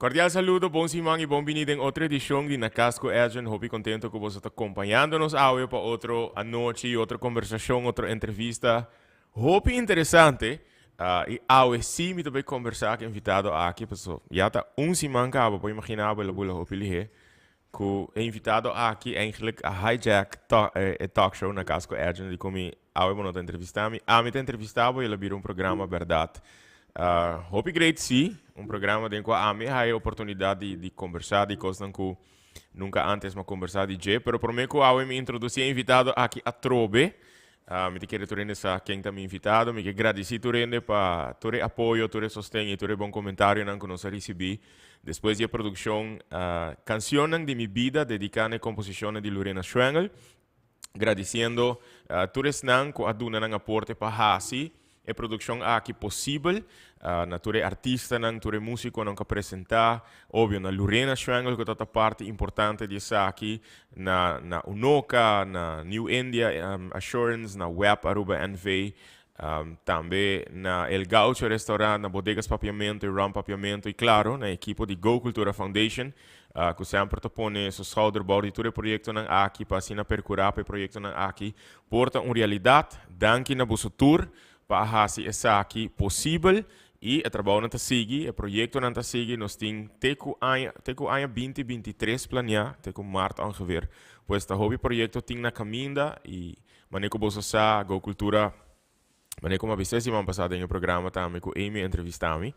Cordial saludo, bon siman y bon bini den otro edicion di Na Cas cu Edjean. Hopi contento cu boso ta acompañando nos awe pa otro anochi, otro conversacion, otro entrevista hopi interesante. Y awe si mi ta bay conversa cu e invitado aki, paso ya ta un siman caba, por imagina bo el a bula hopi lihe. Cu e invitado aki eigenlijk a hijack e talk show Na Cas cu Edjean di cu mi awe bo no ta entrevista mi, ami ta entrevista bo y el a bira un programa berdad. Hopi great si, un programa den cua ami a haya e oportunidad di di combersa di cosnan cu nunca antes mi a combersa di dje, pero prome cu awe mi introduci e invitado aki atrobe, Mi ta kere tur hende sa ken ta mi invitado. Mi ke gradisí tur hende pa tur e apoyo, tur e sosten i tur e bon komentarionan ku nos a risibí despues di e produkshon Kansionnan di mi bida dediká na e komposishonnan di Lorena Schwengel. Gradisiendo tur esnan ku a duna nan aporte pa hasi e produkshon aki posibel, na tur e artistanan, tur e musikonan ku a presentá, obvio na Lurena Schwengel ku tabata parti importante di esaki, na na Unoca, na New India Assurance, na Web Aruba NV, tambe na El Gaucho Restaurant, na Bodegas Papiamento y Rum Papiamento y claro na ekipo di Go Cultura Foundation ku semper ta pone su schouder bou di tur e proyektonan aki pa asina perkurá pa e proyektonan aki por ta un realidat. Danki na boso tur pa a hasi esaki posibel i e trabounan ta sigui, e proyektonan ta sigui. Nos tin te ku aña te ku aña binti 23 planiá, te ku mart ongeveer. Pues ta hopi proyekto tin na kaminda i manera ku boso sa Go Cultura manera ku mi a bisa e siman pasá den e programa tambe ku Amy a entrevistá mi,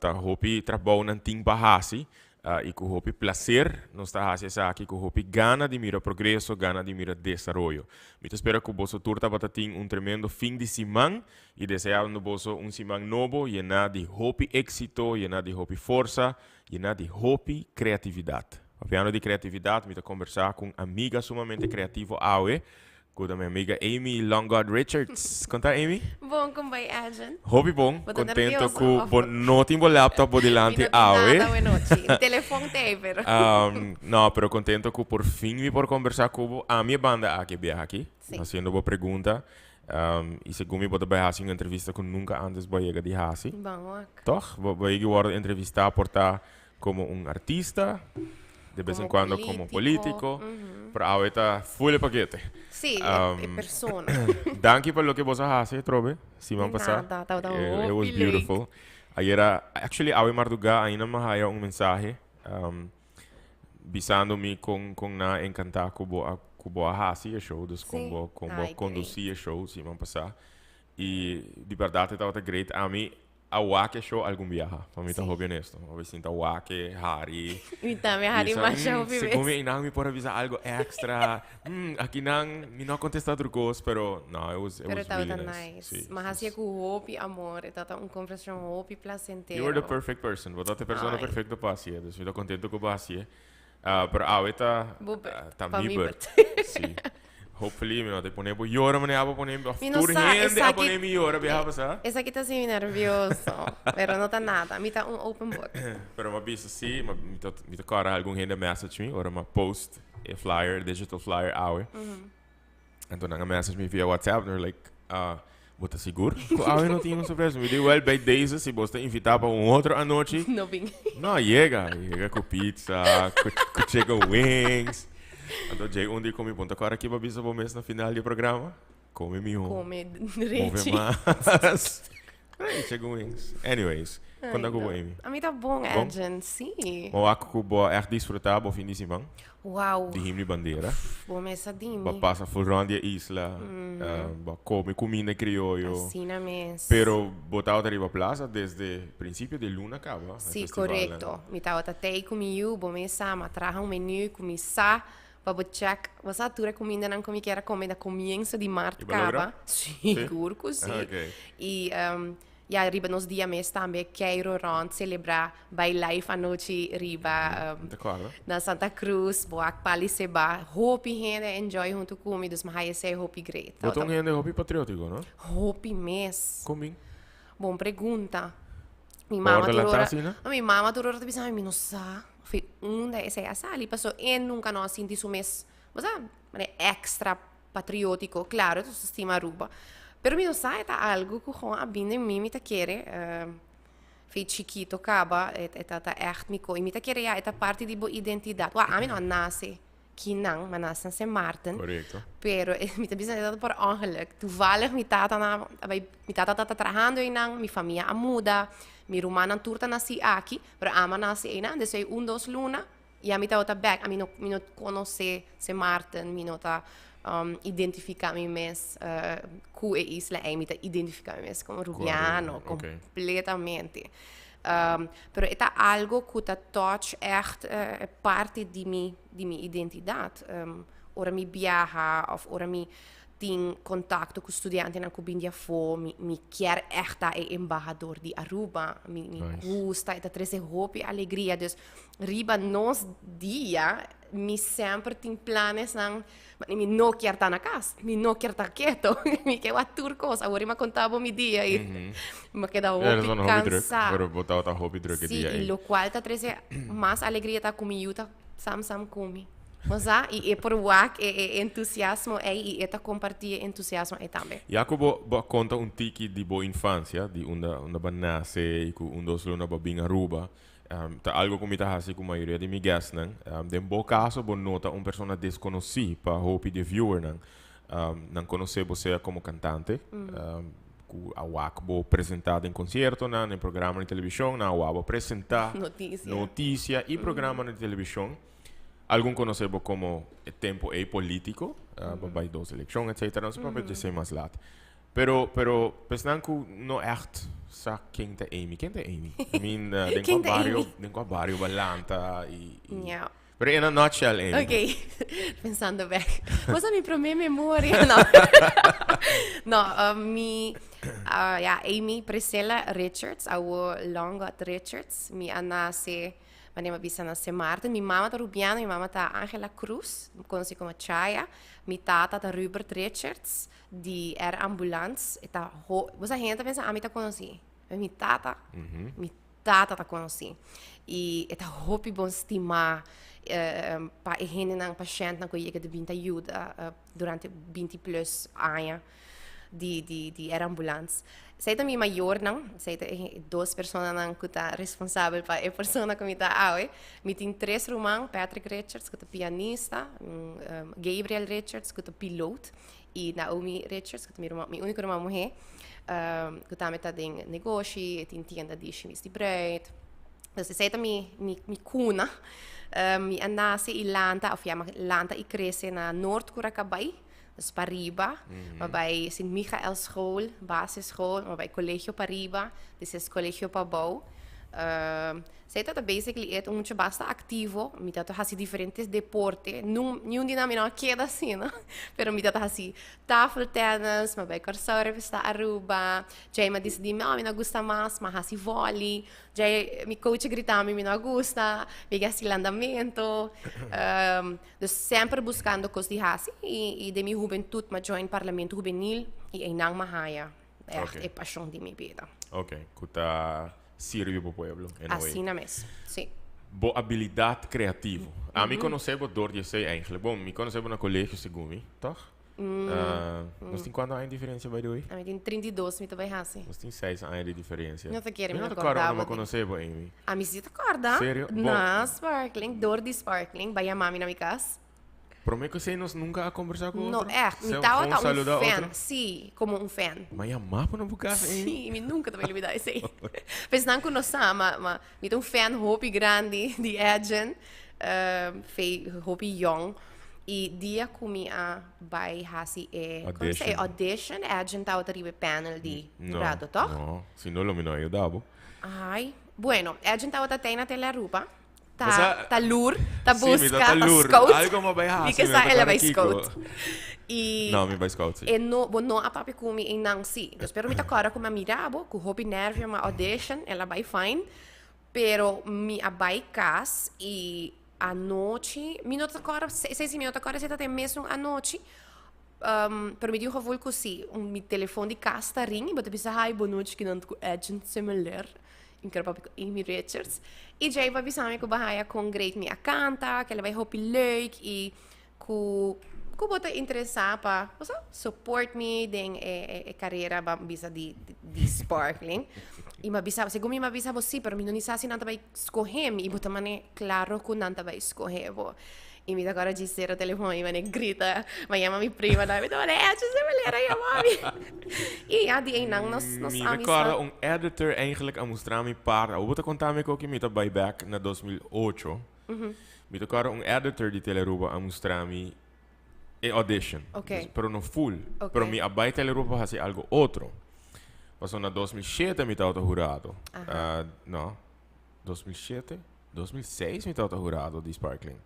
ta hopi trabounan tin pa hasi i ku hopi placer nos ta hasi esaki, ku hopi gana di mira progreso, gana di mira desaroyo. Mi ta spera ku boso tur tabata tin un tremendo fin di siman i deseando boso un siman nobo yená di hopi éksito, yená di hopi forsa, yená di hopi kreatividat. Papiando di kreatividat, mi ta kombersá ku un amiga sumamente kreativo awe, Ku ta mi amiga Amy Longod Richards. Kon ta Amy? Bon, kon bai Edjean? Hopi bon, Bo ta kontento nervioso ku of bo no tin bo laptop bo dilanti Mi no tin awe. nada awe nochi. Telefon t'ei pero. No, pero kontento ku por fin mi por kombersá ku bo. Ami e banda aki e biaha aki, Sí. hasiendo bo pregunta. I segun mi bo ta bai hasi un entrevista ku nunka antes bo a yega di hasi. Ban wak. Tòg? Bo bo yega wòrdu entrevistá por ta Como un artista, de vez en Como cuando como político, político, pero awe ta full e pakete. Sí, e persona. Danki pa loke bos a hasi atrobe, siman De pasá. nada, tabata It was hopi leuk. beautiful. Ayera, actually awe mardugá ainda mi a haya un mensahe bisando mi con con nan a encantá cu bo a cu bo a hasi e show, dus con Sí. bo con bo a Ay, great. conducí e show siman pasá. Y di berdad e tabata great. Ami A wak e show algun biaha, pa mi ta hopi honesto. A bai sinta wak e, hari. Mi tambe a hari masha hopi bes. Segun mi einan mi por a bisa algo extra. Akinan mi no a contesta tur cos, pero no, it was, it Pero was really tabata nice. nice. Sí, Mi a haci'e cu hopi amor. E tabata un conversacion hopi placentero. You were the perfect person. Bo tabata e persona Ay. perfecto pa haci'e. Dus mi ta contento cu bo a haci'e. Pero awe ta, Bo beurt. ta Pa mi mi beurt. beurt. Sí. Hopefully mi no ta pone bo yora manera abo pone mi, of Mi no tur sa, hende a esaki pone mi yora biaha pasá. Esaki ta hasi mi nervioso, pero no ta nada, mi ta un open book. Pero mi a bisa si, mi ta mi ta kòrda algun hende a message mi ora mi a post e flyer, digital flyer awe. Anto nan a message mi via WhatsApp, nan like, bo ta sigur ku awe no tin un sorpresa? Mi di, well, bij deze si bo ta invitá pa un otro anochi. No bin. No, yega, yega ku pizza, ku ku chicken wings. Anto djei un di ku mi punta kòrda ki bo a bisa bo mes na final di e programa? Kome mihó. Kome Move drechi. mas. Hey, chicken wings. Anyways, kon ta ku bo, Amy? A mi ta bon, Bon? Edjean. Sí. Bo wak ku bo a ègt disfrutá bo fin di siman? Wow. Di himno i bandera. Bo mes a di mi. Bo a pasa full rond di e isla. Bo a kome kuminda krioyo. Asina mes. Pero bo tabata riba plaza desde principio di luna kaba, e Sí, festivalnan. korekto. Mi tabata tei ku mi yu, bo mes sa, mi a traha un menu ku mi sa pa bo check. Bo sa tur e kumindanan ku mi kier a kome na komienso di mart I bo logra? kaba. Sigur ku sí. Ok. I ya riba nos dia mes tambe keiro rond selebrá bai live anochi riba Mi ta kòrda. na Santa Cruz, bo wak Pali Seba. Hopi hende a enjoy huntu ku mi, dus mi haya esei hopi great. Bo ta un hende hopi patriótiko, no? Hopi mes. Kon bin? Bon pregunta. Mi Bo mama wòrdu tur lantá ora, asina? mi mama tur ora ta bisa mi, mi no sa. Fi unda esei a sali, paso e nunca no a sinti su mes, bo sa, manera extra patriotico. Claro, e ta stima Aruba, pero mi no sa e ta algo cu gewoon a bin den mi, mi ta kere. Fi chikito kaba, e e ta ta echt mi ko. I mi ta kere ya e ta parti di bo identidat. Wak, ami no a nase kinan, mi a nase na Sint Maarten. Korekto. Pero mi ta bisa e ta por ongeluk. Toevallig mi tata na a bai, mi tata ta trahando einan, mi famia a muda, mi rumannan tur ta nasi aki, pero ami a nase einan. Despues un dos luna Ya mi tabata bek, ami no mi no konosé Sint Maarten, mi no ta identifiká mi mes ku e isla ei, mi ta identifiká mi mes komo Rubiano, kompletamente. Pero e ta algo ku ta touch ègt parti di mi di mi identidat. Ora mi biaha òf ora mi tin kontakto ku studiantenan ku bin di afó, mi mi kier ègt ta e embahador di Aruba, mi mi gusta, e ta trese hopi alegria. Dus riba nos dia mi semper tin planesnan, ma mi no kier ta na cas, mi no kier ta keto, mi ke wak tur cos. Awor mi a conta bo mi dia y mi a keda hopi cansa. Pero bo tabata hopi druk e dia ei. Si, y locual ta trece mas alegria ta cu mi yu ta sam sam cu mi. Bo sa? Y e por wak e e entusiasmo ei y e ta comparti e entusiasmo ei tambe. Ya cu bo bo a conta un tiki di bo infancia, di unda unda bo a nace y cu un dos luna bo a bin Aruba. Ta algo ku mi ta hasi ku mayoria di mi guestnan. Den bo kaso bo no ta un persona deskonosí pa hopi di e viewernan. Nan konosé bo sea komo kantante, ku a wak bo presentá den konsiertonan, den programa di televishon, nan a wak bo presentá Notisia. notisia i programanan di televishon. Algun konosé bo komo e tempu ei polítiko, bo bai dos elekshon etcetera, nos a papia djesei mas lat. Pero, pero, pesnan ku no echt sa ken ta Amy. Ken ta Amy? I mean, den Ken kua ta bario, Amy? den kua bario bo a lanta i, i. Ja. Pero in a nutshell, Amy. Ok, pensando bek. Bo sa mi promé memoria? No. No, mi, ja, Amy Priscilla Richards, awo Longot Richards. Mi a nase, manera mi a bisa, na Sint Maarten. Mi mama ta Rubiano, mi mama ta Angela Cruz, konosí komo Chaya. Mi tata ta Rubert Richards. Di Air Ambulance, e ta ho, bo sa hende ta pensa ami ta konosí, pero mi tata, mi tata ta konosí. I e ta hopi bon stimá pa e hendenan, pashèntnan ku yega di bin ta yuda durante binti plus aña di di di Air Ambulance. Esei ta mi mayornan, esei ta e dos personanan ku ta responsabel pa e persona ku mi ta awe. Mi tin tres ruman, Patrick Richards ku ta pianista, Gabriel Richards ku ta piloot i Naomi Richards ku ta mi ruman, mi úniko ruman muhé, ku tambe ta den negoshi, e tin tienda di shimis di bruid. Dus esei ta mi mi mi kuna. Mi a nase i lanta, òf ya, mi a lanta i krese na Noord Curacabai, dus pariba. Mi a bai Sint Michaëlschool, basisschool, mi a bai Colegio Pariba, despues Colegio Pabou. Esei ta ta basically it, un mucha basta activo, mi ta ta haci diferentes deporte, nun niun di nan mi no a keda asina, pero mi ta ta haci tafeltennis, mi a bai Kòrsou representá Aruba, djei mi a disidí no mi no a gusta mas, mi a haci volley, djei mi coach a grita mi mi no a gusta, mi ke haci landamento, dus semper buscando kos di haci i den mi hubentud mi a join Parlamento Hubenil i einan mi a haya echt e pashon di mi bida. Ok, ku ta sirbi bo pueblo in a way. Asina mes, si. Bo abilidad creativo. Ami conoce bo door di esey eigenlijk. Bon, mi conoce bo na colegio segun mi, toch? Nos tin cuanto aña di diferencia by the way? Ami tin 32 mi ta bay haci. Nos tin seis aña di diferencia. No ta kere mi mi no no ta corda corda unda bo mi conoce bo, Amy. Ami si ta corda. Serio? Bon. Na Sparkling, door di Sparkling, bay yama mi na mi cas. Prome ku esei nos nunka a kombersá ku No otro? echt, mi Sea tabata gewoon un saluda fan, otro? sí, komo un fan. Ma yamá bo na bo kas, Amy? Sí, mi nunka ta bai lubidá esei. Pa esnan ku no sa, ma ma mi ta un fan hopi grandi di Edjean, fe hopi yòn. I dia ku mi a bai hasi e, komo se e Audition. audition, Edjean tabata riba e panel di No, jurado, tòg? no, si no lo mi no a yuda bo. Ai, bueno, Edjean tabata tei na Telearuba. Ta, Basa- ta lur, ta Sí, mi busca, ta ta lur. scout. Algo mi bai hasi, Mi ke mi sa ta el a kore bai kiko. scout. I No, mi bai scout, sí. e no, bo no a papia ku mi einan sí. Dus pero mi ta kòrda ku mi a mira bo, ku hopi nervio mi a audition, el a bai fine. Pero mi a bai kas i anochi, mi no ta kòrda, esei si mi no ta kòrda si ta den mesun anochi, pero mi tin un gevoel ku si, mi telefon di kas ta ring i bo ta bisa, hai, bonochi, kinan ku Edjean Semeleer. Mi kere papia ku Amy Richards. I djei pa bisa mi ku bo haya kon great mi a kanta, ku el a bai hopi leuk i ku ku bo ta interesá pa bo sa support mi den e e karera ban bisa di di sparkling. I mi a bisa, segun mi mi a bisa bo sí, pero mi no ni sa si nan ta bai skohe mi. I bo ta mane klaro ku nan ta bai skohe bo. I mi ta kòrda djis sera telefòn i mane grita, mi a yama mi prima tambe, mi ta mane, Edge, se Valera yama mi. I ya, di einan nos nos Mi ta amistad. kòrda un editor eigenlijk a mustra mi par, awor bo ta konta mi koki mi ta bai bèk na 2008. Mi ta kòrda un editor di Telearuba a mustra mi e audition. Ok. Pero no full. Ok. Pero mi a bai Telearuba pa hasi algo otro. Pasobra na 2007 mi tabata hurado. Aha. No, 2007? 2006 mi tabata hurado di Sparkling.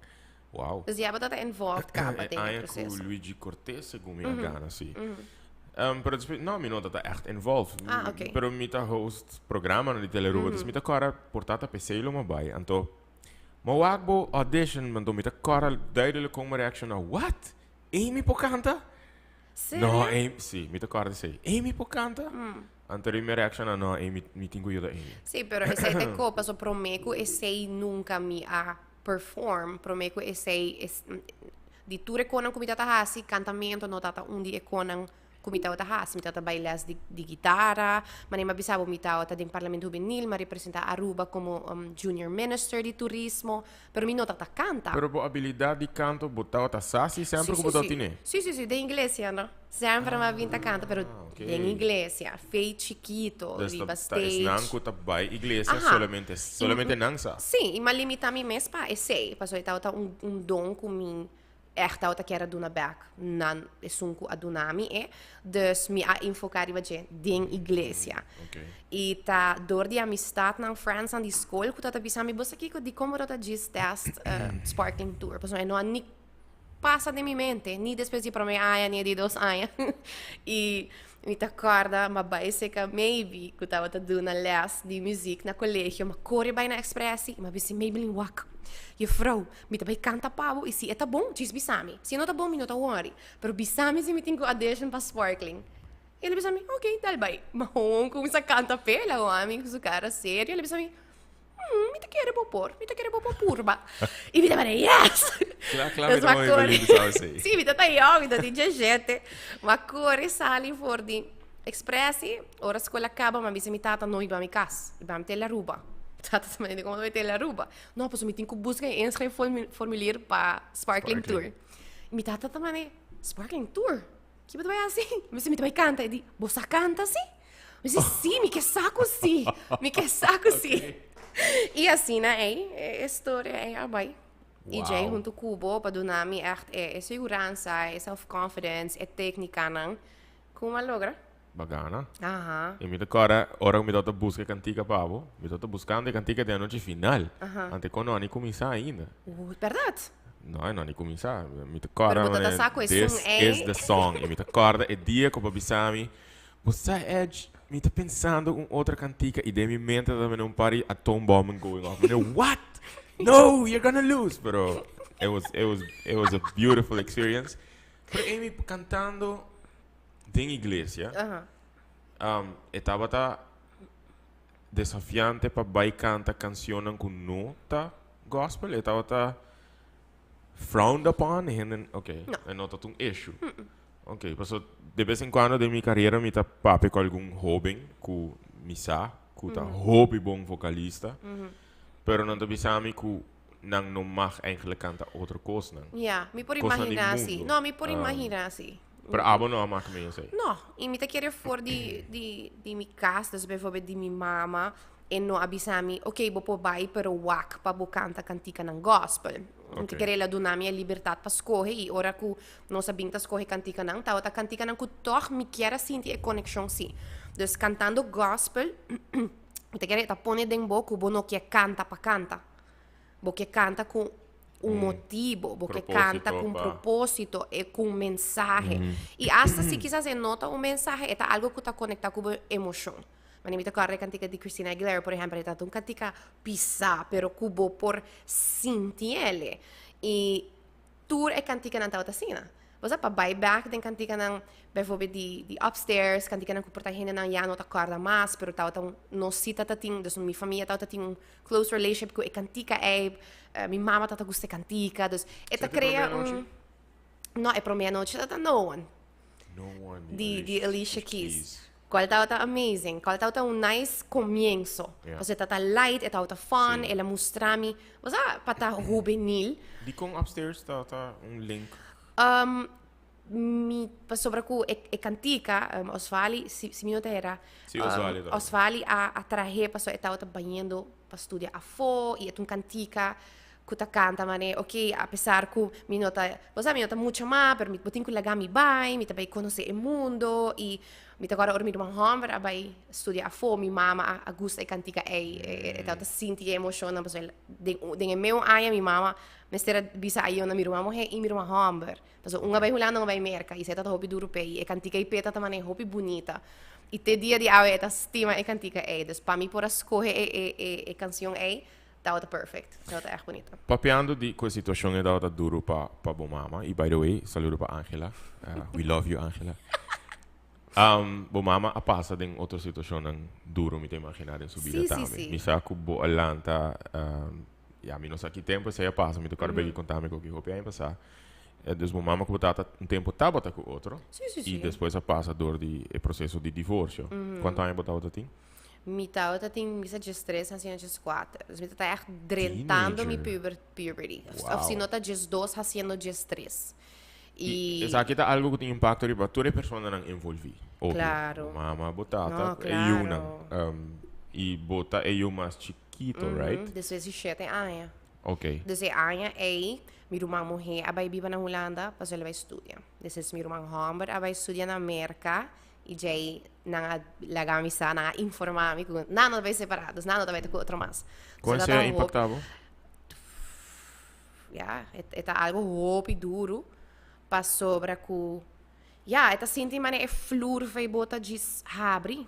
Wow. Dus ya bo tabata involved caba E den e aña cu proceso. Luigi Cortez segun mi a gana, si. Pero despues, no, mi no tabata echt involved. Ah, ok. Pero mi ta host programanan di Telearuba, dus mi ta cora por tata p'esey lo mi a bai. Anto, mi a wak bo audition, anto mi ta cora duidelijk con mi reacciona, What? Amy por canta? Serio? No, Amy, si, mi ta corda esey. Amy por canta? Anto mi reacciona, no, Amy, mi tin cu yuda Amy. Sí, pero esey ta e paso prome cu esey nunca mi a perform, prome cu esey es, di tur e conan cu mi tata haci, cantamento no tata un di e conan cu mi tabata haci. Mi tabata bay les di, di guitara, manera mi a bisa bo mi tabata den Parlamento Hubenil, mi a representa Aruba como junior minister di turismo, pero mi no tabata canta. Pero bo habilidad di canto bo tabata sa si semper Sí, cu bo sí, tabata sí. tine? Sí, sí, sí, den iglesia, no? Semper mi a bin ta canta, pero Ah, ok. den iglesia, fe chikito, Dus ta, riba ta esnan stage. cu ta bay iglesia Aha. solamente, solamente nan sa. Sí, y mi a limita mi mes pa esey, pasobra e tabata un, un don cu mi echt tabata kier a duna bek nan esun cu a duna mi e. Dus mi a enfoca riba dje den iglesia. Y ta door di amistadnan, friendsnan di school cu tabata bisa mi, bo sa kico, dicon bo no ta djis test Sparkling Tour? Pasobra e no a ni pasa den mi mente, ni despues di prome aña, ni e di dos aña. Y mi ta corda, mi a bay seca Maybe, cu tabata duna les di muziek na colegio, mi a core bay na Expressie, y mi a bisa Maybelline, wak, juffrouw, Mi ta bai kanta pa bo i si e ta bon, djis bisa mi. Si e no ta bon, mi no ta wòri. Pero bisa mi si mi tin ku audition pa Sparkling. I el a bisa mi, ok, dal bai. Ma hon kuminsá kanta p'e, el a wak mi ku su kara serio, el a bisa mi, Hmm, mi ta kere bo por, mi ta kere bo por purba. I mi ta para, yes! Kla, kla, mi ta mooi believe sa esei. Sí, mi ta ta yòn, mi ta tin djeshete. Ma kore sali for di Expressie, ora skol a kaba, mi a bisa mi tata, no, mi bai mi kas, mi bai mi tele Aruba. Tata ta manda, komo ta bai tele Aruba? No, pasobra mi tin ku buska e inschrijfformulier pa Sparkling Tour. Mi tata ta manda, Sparkling Tour? Ki bo ta bai hasi? Mi bisa, mi ta bai kanta. E di, bo sa kanta si? Mi bisa, si, mi ke sa ku si. Mi ke sa ku si. I asina ei, e storia ei a bai. I djei huntu ku bo pa duna mi ègt e seguransa, e self-confidence, e téknikanan ku mi a logra. Bagana. Aha. I mi ta kòrda ora ku mi tabata buska e kantika pa bo, mi tabata buskando e kantika den anochi final. Aha. Ante kon no a ni kuminsá ainda. Bèrdat? No, e no a ni kuminsá. Mi ta kòrda Pero bo tabata manera, sa ku esun this ei. is the song. I mi ta kòrda e dia ku bo a bisa mi, bo sa Edge, mi ta pensando un otro kantika i den mi mente tabata mene un par di atoombommen going off. Mi di, what? No, you're gonna lose! Pero it was, it was, it was a beautiful experience. Pero Amy, kantando Den iglesia, e tabata desafiante pa bai kanta kansionnan ku no ta gospel? E tabata frowned upon? E hende, ok, e no tabata un issue. Ok, paso de bes en cuando den mi carera mi ta papia ku algun hoben ku mi sa ku ta hopi bon vocalista, pero nan ta bisa mi ku nan no mag eigenlijk kanta otro kosnan. Ja, mi por Kosnan di imagina si. mundo. No, mi por imagina si. Pero abo no a maka medio esei. No, i mi ta kere for di, di, di mi kas, dus bijvoorbeeld di mi mama, e no a bisa mi, ok, bo por bai, pero wak pa bo kanta kantikanan gospel. Mi ta Ok. kere el a duna mi e libertat pa skohe i ora ku nos a bin ta skohe kantikanan, tabata kantikanan ku tòg mi kier a sinti e konekshon si. Dus kantando gospel, mi ta kere e ta pone den bo ku bo no kier kanta pa kanta. Bo ke kanta ku un motibo, bo ke kanta ku un propósito, e ku un mensahe. I asta si kisas e no ta un mensahe, e ta algo ku ta konektá ku bo emoshon. Manera mi ta kòrda e kantika di Christina Aguilera, por ehèmpel, e ta un kantika pisá, pero ku bo por sinti el. I Tur e kantikanan tabata asina. Bo sa, pa bai bek den kantikanan, bijvoorbeeld di di upstairs, kantikanan ku por ta hendenan ya no ta kòrda mas, pero tabata un, nos si tabata tin, dus mi famia tabata tin un close relationship ku e kantika ei, mi mama tabata gusta e kantika, dus e ta Sa e promé krea anochi? un, no, e promé anochi tabata No One. No One Di di Alicia Keys. Cual tabata amazing, cual tabata un nice comienzo. Pasobra e tabata light, e tabata fun, el a mustra mi, bo sa, pa ta hubenil. Dikon Upstairs tabata un link? Mi, pasobra ku e kantika, Osvali, si mi no ta era, Si, Osvali tabata. Osvali a trahe pasobra e tabata bayendo pa studia afó i e ta un kantika ku ta kanta manera, ok, apesar ku mi no ta, bo sa, mi no ta mucha mas, pero mi bo tin ku laga mi bai, mi ta bai konosé e mundo i mi ta kòrda ora mi ruman hòmber a bai studia afó, mi mama a gusta e kantika ei, e tabata sinti e emoshonnan pasobra den den e meun aña mi mama mester a bisa ayo na mi ruman muhé i mi ruman hòmber. Pasobra un a bai Hulanda, un a bai Merka i esei tabata hopi duru p'e i e kantika ei p'e tabata manera hopi bunita i te dia di awe e ta stima e kantika ei. Dus pa mi por a skohe e e e kanshon ei Tabata perfect. Tabata echt bunita. Papiando di cu e situacion e tabata duro pa pa bo mama y by the way saludo pa Angela we love you Angela bo mama a pasa den otro situacionnan duro mi ta imagina den su bida Si, si, tambe si. mi sa cu bo a lanta ya mi no sa ki tempo esey a pasa mi ta acorda Becky conta mi cu hopi aña pasa dus bo mama cu bo tata un tempo tabata cu otro Si, si, y si. despues a pasa door di e proceso di divorcio cuanto aña bo tabata tin? Mi tabata tin bisa diestres haciendo diescuater. Dus mi tabata echt drentando mi Teenager. puber, puberty. Of, of si Wow. no ta diesdos haciendo diestres. Y Y esaki ta algo cu tin impacto riba tur e personanan envolvi. Obvio. Claro. Bo mama, bo tata, No, e yiunan. claro. Y bo ta e yiu mas chikito, right? Despues di shete aña. Ok. Dus e aña ey, mi ruman muhe a bay biba na Hulanda pasobra el a bay studia. Despues mi ruman homber a bay studia na Merca. I djei nan a laga mi sa, nan a informá mi ku nan no ta bai separá, dus nan no ta bai ta ku otro mas. Kon Dus esei a e ta impaktá bo? Ya, e ta algo hopi duru pasobra ku ya, e ta sinti manera e flur fei bo ta djis habri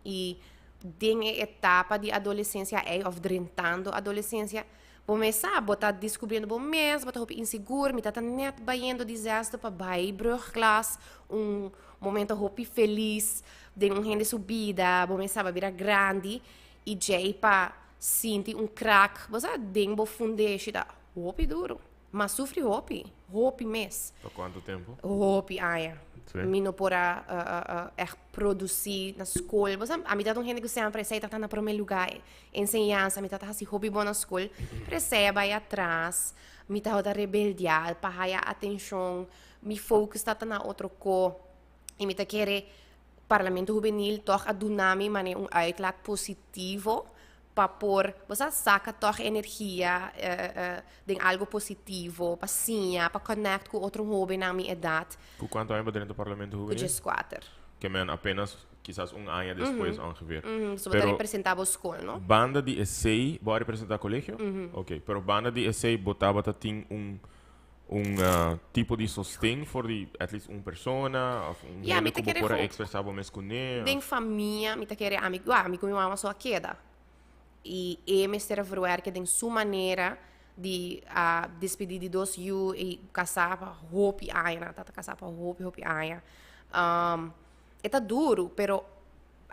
i den e etapa di adolesensia ei òf drentando adolesensia Bo mes sa, bo ta descubriendo bo mes, bo ta hopi insegur, mi ta ta net bayendo di zesde pa bay brugklas, un momento hopi felis den un hende su bida, bo mes sa bo a bira grandi y djey pa sinti un krak, bo sa, den bo fundeshi ta hopi duro. M'a sufri hopi, hopi mes. Pa cuanto tempo? Hopi aña. Sí. Mi no por a echt produci na school. Bo sa, ami ta un hende cu semper esey ta ta na prome lugar. Enseñansa, mi ta ta haci hopi bon na school. Pero esey a bay atras. Mi tabata rebeldia pa haya atencion. Mi focus ta ta na otro co. Y mi ta kere Parlamento Hubenil toch a duna mi mane un uitlaat positivo pa por, bo sa, saca toch energia den algo positivo, pa siña, pa connect cu otro hobennan mi edad. Cu cuanto aña bo drenta Parlamento Hubenil? Cu diescuater. Ke men apenas kisas un aña despues ongeveer. So bo ta representa bo school, no? Banda di esey, bo a representa colegio? Ok, pero banda di esey bo tabata tin un un tipo di sosten for di at least un persona of un Ja, mi hende ta ku bo kere por a gewoon expresa bo mes kuné? Den famia mi ta kere ami, wa, ami ku mi mama so a keda. I e mester a verwerke den su manera di a despedí di dos yu i kasá pa hopi aña, nan tata kasá pa hopi hopi aña. E ta duru, pero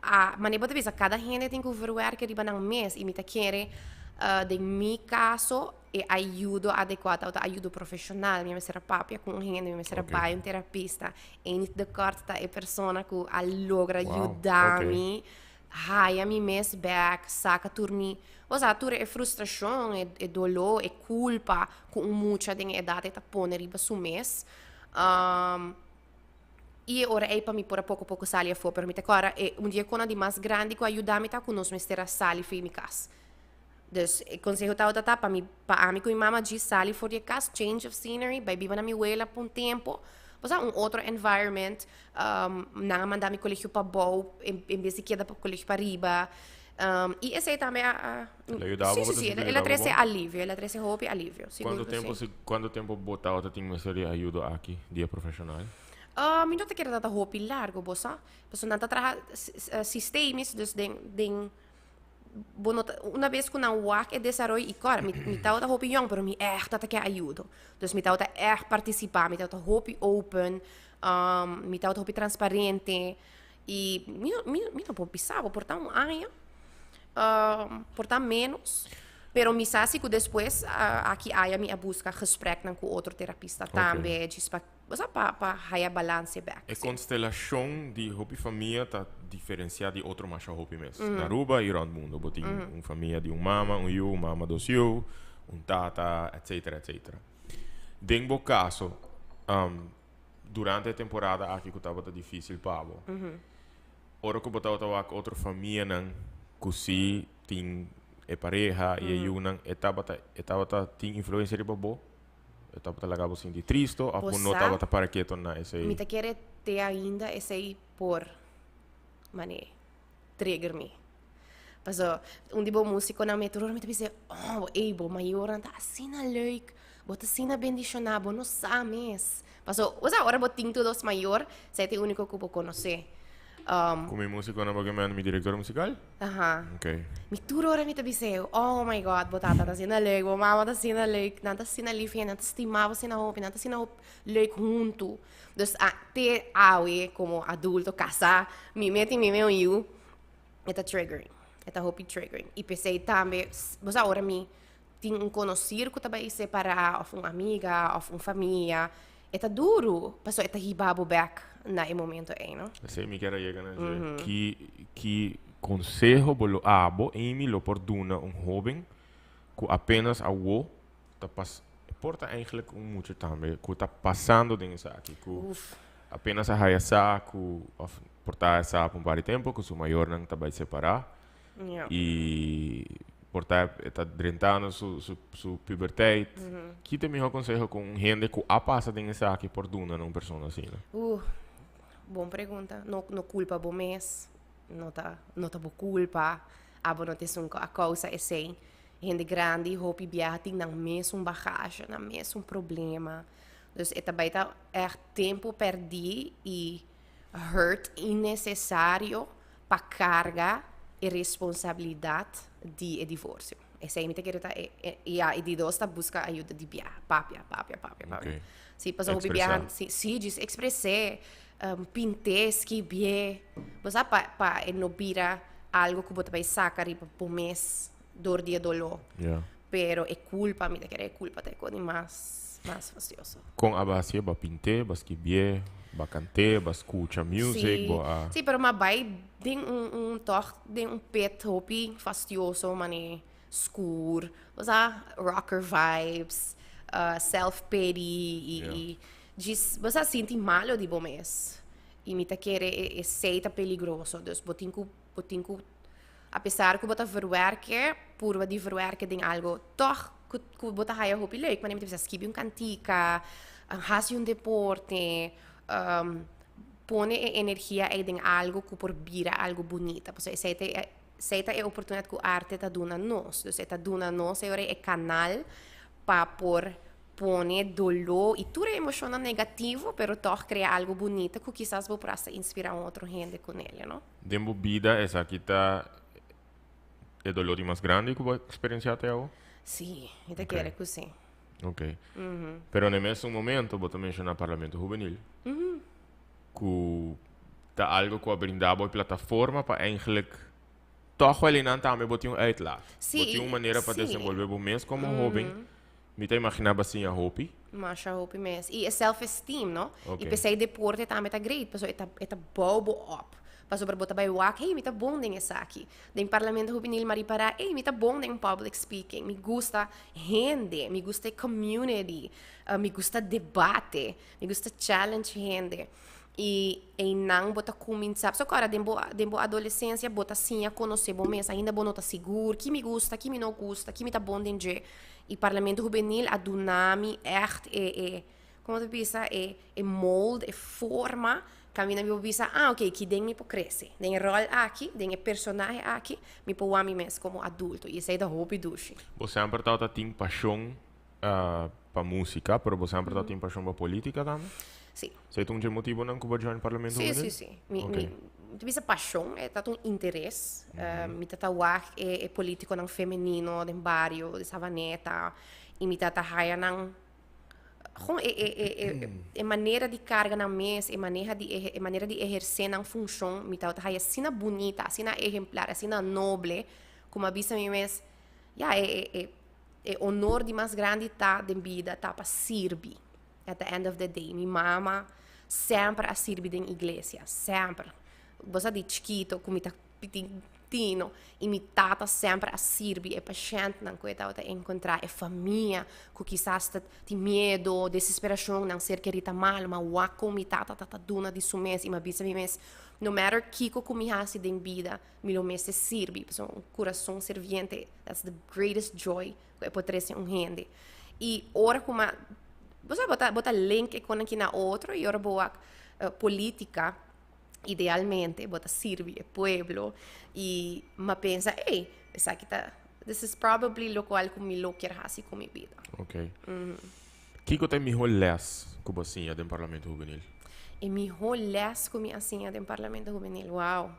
a manera bo ta bisa kada hende tin ku verwerke riba nan mes i mi ta kere den mi kaso e ayudo adekuá tabata ayudo profeshonal, mi mester a papia ku un hende, mi mester a bai un terapista. Enid de Kort ta e persona ku a logra yuda mi haya mi mes bek, saka tur mi, osea tur e frustrashon, e doló, e kulpa ku un mucha den e edat ei ta pone riba su mes. I e ora ei pa mi por a poko poko sali afó, pero mi ta kòrda e un di e konan di mas grandi ku a yuda mi ta ku nos mester a sali for di mi kas. Dus e konseho tabata ta pa mi pa ami ku mi mama djis sali for di e kas, change of scenery, bai biba na mi wela pa un tempu, pasá un otro environment, nan a manda mi kolegio pabou en bes di keda pa kolegio pariba, i esei tambe a a El a yuda bo, si bo si ta si, sinti el a yuda bo trese bon? alivio, el a trese hopi alivio, sigur Kuantu ku tempu si. si kuantu tempu bo tabata tin mester di ayudo aki di e profeshonal? Mi no ta kere ta ta hopi largo, bo sa, pasobra nan ta traha sistemisch, dus den den bo no ta una bes ku nan wak e desaroyo i kòrda mi mi tabata hopi yòn pero mi ègt tabata ke ayudo, dus mi tabata ègt partisipá, mi tabata hopi open, mi tabata hopi transparente i mi no mi mi no por bisa bo por ta un aña por ta ménos, pero mi sa si ku despues aki aya mi a buska gespreknan ku otro terapista tambe djis pa. Bo sa pa pa haya balance bek. E constelacion di hopi famia ta diferencia di otro masha hopi mes. Na Aruba y rond mundo. Bo tin un famia di un mama, un yu, un mama dos yu, un tata, etcetera, etcetera. Den bo caso, durante e temporada aki cu tabata dificil pa bo, ora cu bo tabata wak otro famianan cu si tin e pareha y e yunan, e tabata, e tabata tin influencia riba bo? E tabata laga bo sinti tristo of bo no tabata para keto na esei? Mi ta kere te ainda esei por mane trigger mi. Paso un di bo musiconan mi tur ora mi ta bisa oh ey bo mayornan ta asina leuk, bo ta asina bendiciona, bo no sa mes. Paso bo sa ora bo tin tur dos mayor esei ta e unico cu bo conoce. Cu mi musiconan bo ke manda mi director musical? Aha. Ok. Mi tur ora mi ta bis'é, oh my God, bo tata ta asina leuk, bo mama ta asina leuk, nan ta asina lif hende, nan ta stima bo asina hopi, nan ta asina hopi leuk huntu. Dus a te awe komo adulto kasá, mi mes tin mi mes un yu, e ta triggering, e ta hopi triggering. I p'esei tambe, bo sa ora mi tin un konosir ku ta bai separá òf un amiga òf un famia, e ta duru, pasobra e ta hiba bo bèk na e momento ei, no? Esei mi kier a yega na dje. Ki ki konseho bo lo abo, Amy, lo por duna un hóben ku apenas awo ta pas, e por ta eigenlijk un mucha tambe, ku ta pasando den esaki, ku apenas a haya sa ku òf por ta haya sa pa un par di tempu ku su mayornan ta bai separá, Y por ta e ta drentando su, su, su puberteit. Ki ta e mihó conseho cu un hende cu a pasa den esaki por duna na un persona asina? Bon pregunta. No, no culpa bo mes. No ta, no ta bo culpa. Abo no ta esun cu a causa esey. Hende grandi hopi biaha tin nan mesun bagage, nan mesun problema. Dus e ta bay ta echt tempo perdi y hurt innecesario pa carga e responsabilidad di e divorcio. Esey mi ta kere ta e, e, ya, y di dos ta busca ayuda di bia, papia, papia, papia, papia. Okay. Si, pasobra hopi Expresá. biaha, si, si, djis expres'é, pint'é, skibié. Bo sa, pa, pa e no bira algo cu bo ta bay saca riba bo mes dor di e doló. Ja. Pero e culpa, mi ta kere e culpa ta e cosa di mas, mas fastioso. Con a ba hacié? Bo a pint'é, bo a skibié, bo a cant'é, bo a scucha music, Sí, bo a. sí, pero m'a bai den un, un toch den un pit hopi fastioso, mane scur, bo sa, rocker vibes, self pity y, Ja. y djis, bo sa, sinti malo di bo mes. Y mi ta kere e, esey ta peligroso, dus bo tin cu, bo tin cu Apesar ku bo ta verwerke, purba di verwerke den algo tòg ku ku bo ta haya hopi leuk. Manera mi ta bisa skibi un kantika, hasi un deporte, pone e energia ei den algo ku por bira algo bunita. Pasobra esei ta e esei ta e oportunidat ku arte ta duna nos. Dus e ta duna nos e ora ei e kanal pa por pone doló i tur e emoshonnan negativo, pero tòg krea algo bunita ku kisas bo por hasta inspirá un otro hende kuné, you know. Den bo bida esaki ta e dolor di mas grandi ku bo a eksperensiá te awo? Sí, mi ta kere ku sí. Ok. Pero na e mesun momento bo ta menshoná Parlamento Hubenil, ku ta algo ku a brinda bo e plataforma pa eigenlijk tòg wèl einan tambe bo tin un uitlaat. Sí, Bo tin un manera pa desenvolvé bo mes komo hóben. Mi ta imaginá bo a siña hopi. Masha hopi mes. I e self-esteem, no? Ok. I p'esei deporte tambe ta great, pasobra e ta, e ta bou bo op. Pasobra bo ta bai wak, hey, mi ta bon den esaki. Den Parlamento Hubenil m'a ripará, hey, mi ta bon den public speaking. Mi gusta hende, mi gusta e community, mi gusta debate, mi gusta challenge hende. I einan bo ta kuminsá, pasobra kòrda den bo, den bo adolesensia bo ta siña konosé bo mes, ainda bo no ta sigur ki mi gusta, ki mi no gusta, ki mi ta bon den dje. I Parlamento Hubenil a duna mi ègt e, e, komo ta bisa, e, e mold, e forma kaminda mi por bisa, ah, oké, ki den mi por krese. Den e ròl aki, den e personahe aki, mi por wak mi mes komo adulto. I esei ta hopi dushi. Bo semper tabata tin pashon pa músika, pero bo semper tabata tin pashon pa polítika tambe? Sí. Esei ta un dje motibonan ku bo a join Parlamento Sí, Hubenil? sí, sí. Mi, Oké. mi, mi ta bisa pashon, e ta un interes. Mi ta ta wak e, e polítikonan femenino den bario, di Savaneta, i mi ta ta haya nan, gewoon e, e, e, e, e manera di karga nan mes, e maneha di ehe, e manera di ehersé nan funshon, mi ta haya asina bunita, asina ehemplar, asina noble, ku mi a bisa mi mes, ya, e, e, e, e honor di mas grandi ta den bida ta pa sirbi. At the end of the day, mi mama semper a sirbi den iglesia, semper. Bo sa di chikito ku mi ta tino i mi tata semper a sirbi e pashèntnan ku e tabata enkontrá, e famia ku kisas ta tin miedo, desesperashon, nan ser kerí ta malu, ma wak kon mi tata ta ta duna di su mes i mi a bisa mi mes, no matter kiko ku mi hasi den bida, mi lo mester sirbi, pasobra un kurason serviente, that's the greatest joy ku e por trese un hende. I ora ku mi bo sa bo ta bo ta link e konan aki na otro i ora bo wak politica idealmente bo ta sirbi e pueblo i mi a pensa ey esaki ta this is probably lokual ku mi lo kier hasi ku mi bida. Ok. Kiko ta e mihó lès ku bo a siña den Parlamento Hubenil? E mihó lès ku mi a siña den Parlamento Hubenil? Wow!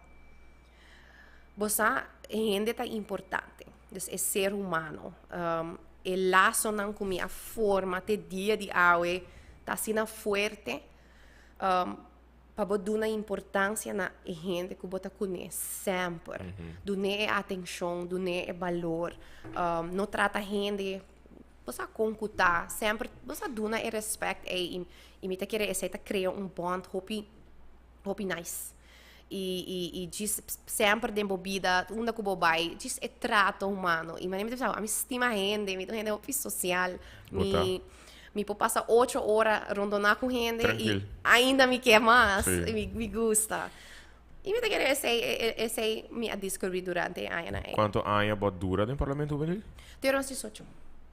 Bo sa, e hende ta importante. Dus e ser humano. E lasonan ku mi a forma te dia di awe ta asina fuerte. Pa bo duna importancia na e hende ku bo ta kuné semper. Dun'é e atenshon, dun'é e balor. No trata hende, bo sa kon ku ta, semper bo sa duna e respect ei i mi ta kere esei ta krea un bond hopi hopi nice. I i i djis semper den bo bida unda ku bo bai djis e trato humano. I manera mi ta bisa ami stima hende, mi ta un hende hopi sosial. Mi Mi por pasa ocho ora rondoná ku hende i ainda mi ke mas. Sí. Mi, mi gusta. I mi ta kere esei, esei mi a diskubrí durante e añanan ei. Kuantu aña bo a dura den Parlamento Hubenil? Te ora mas diesocho.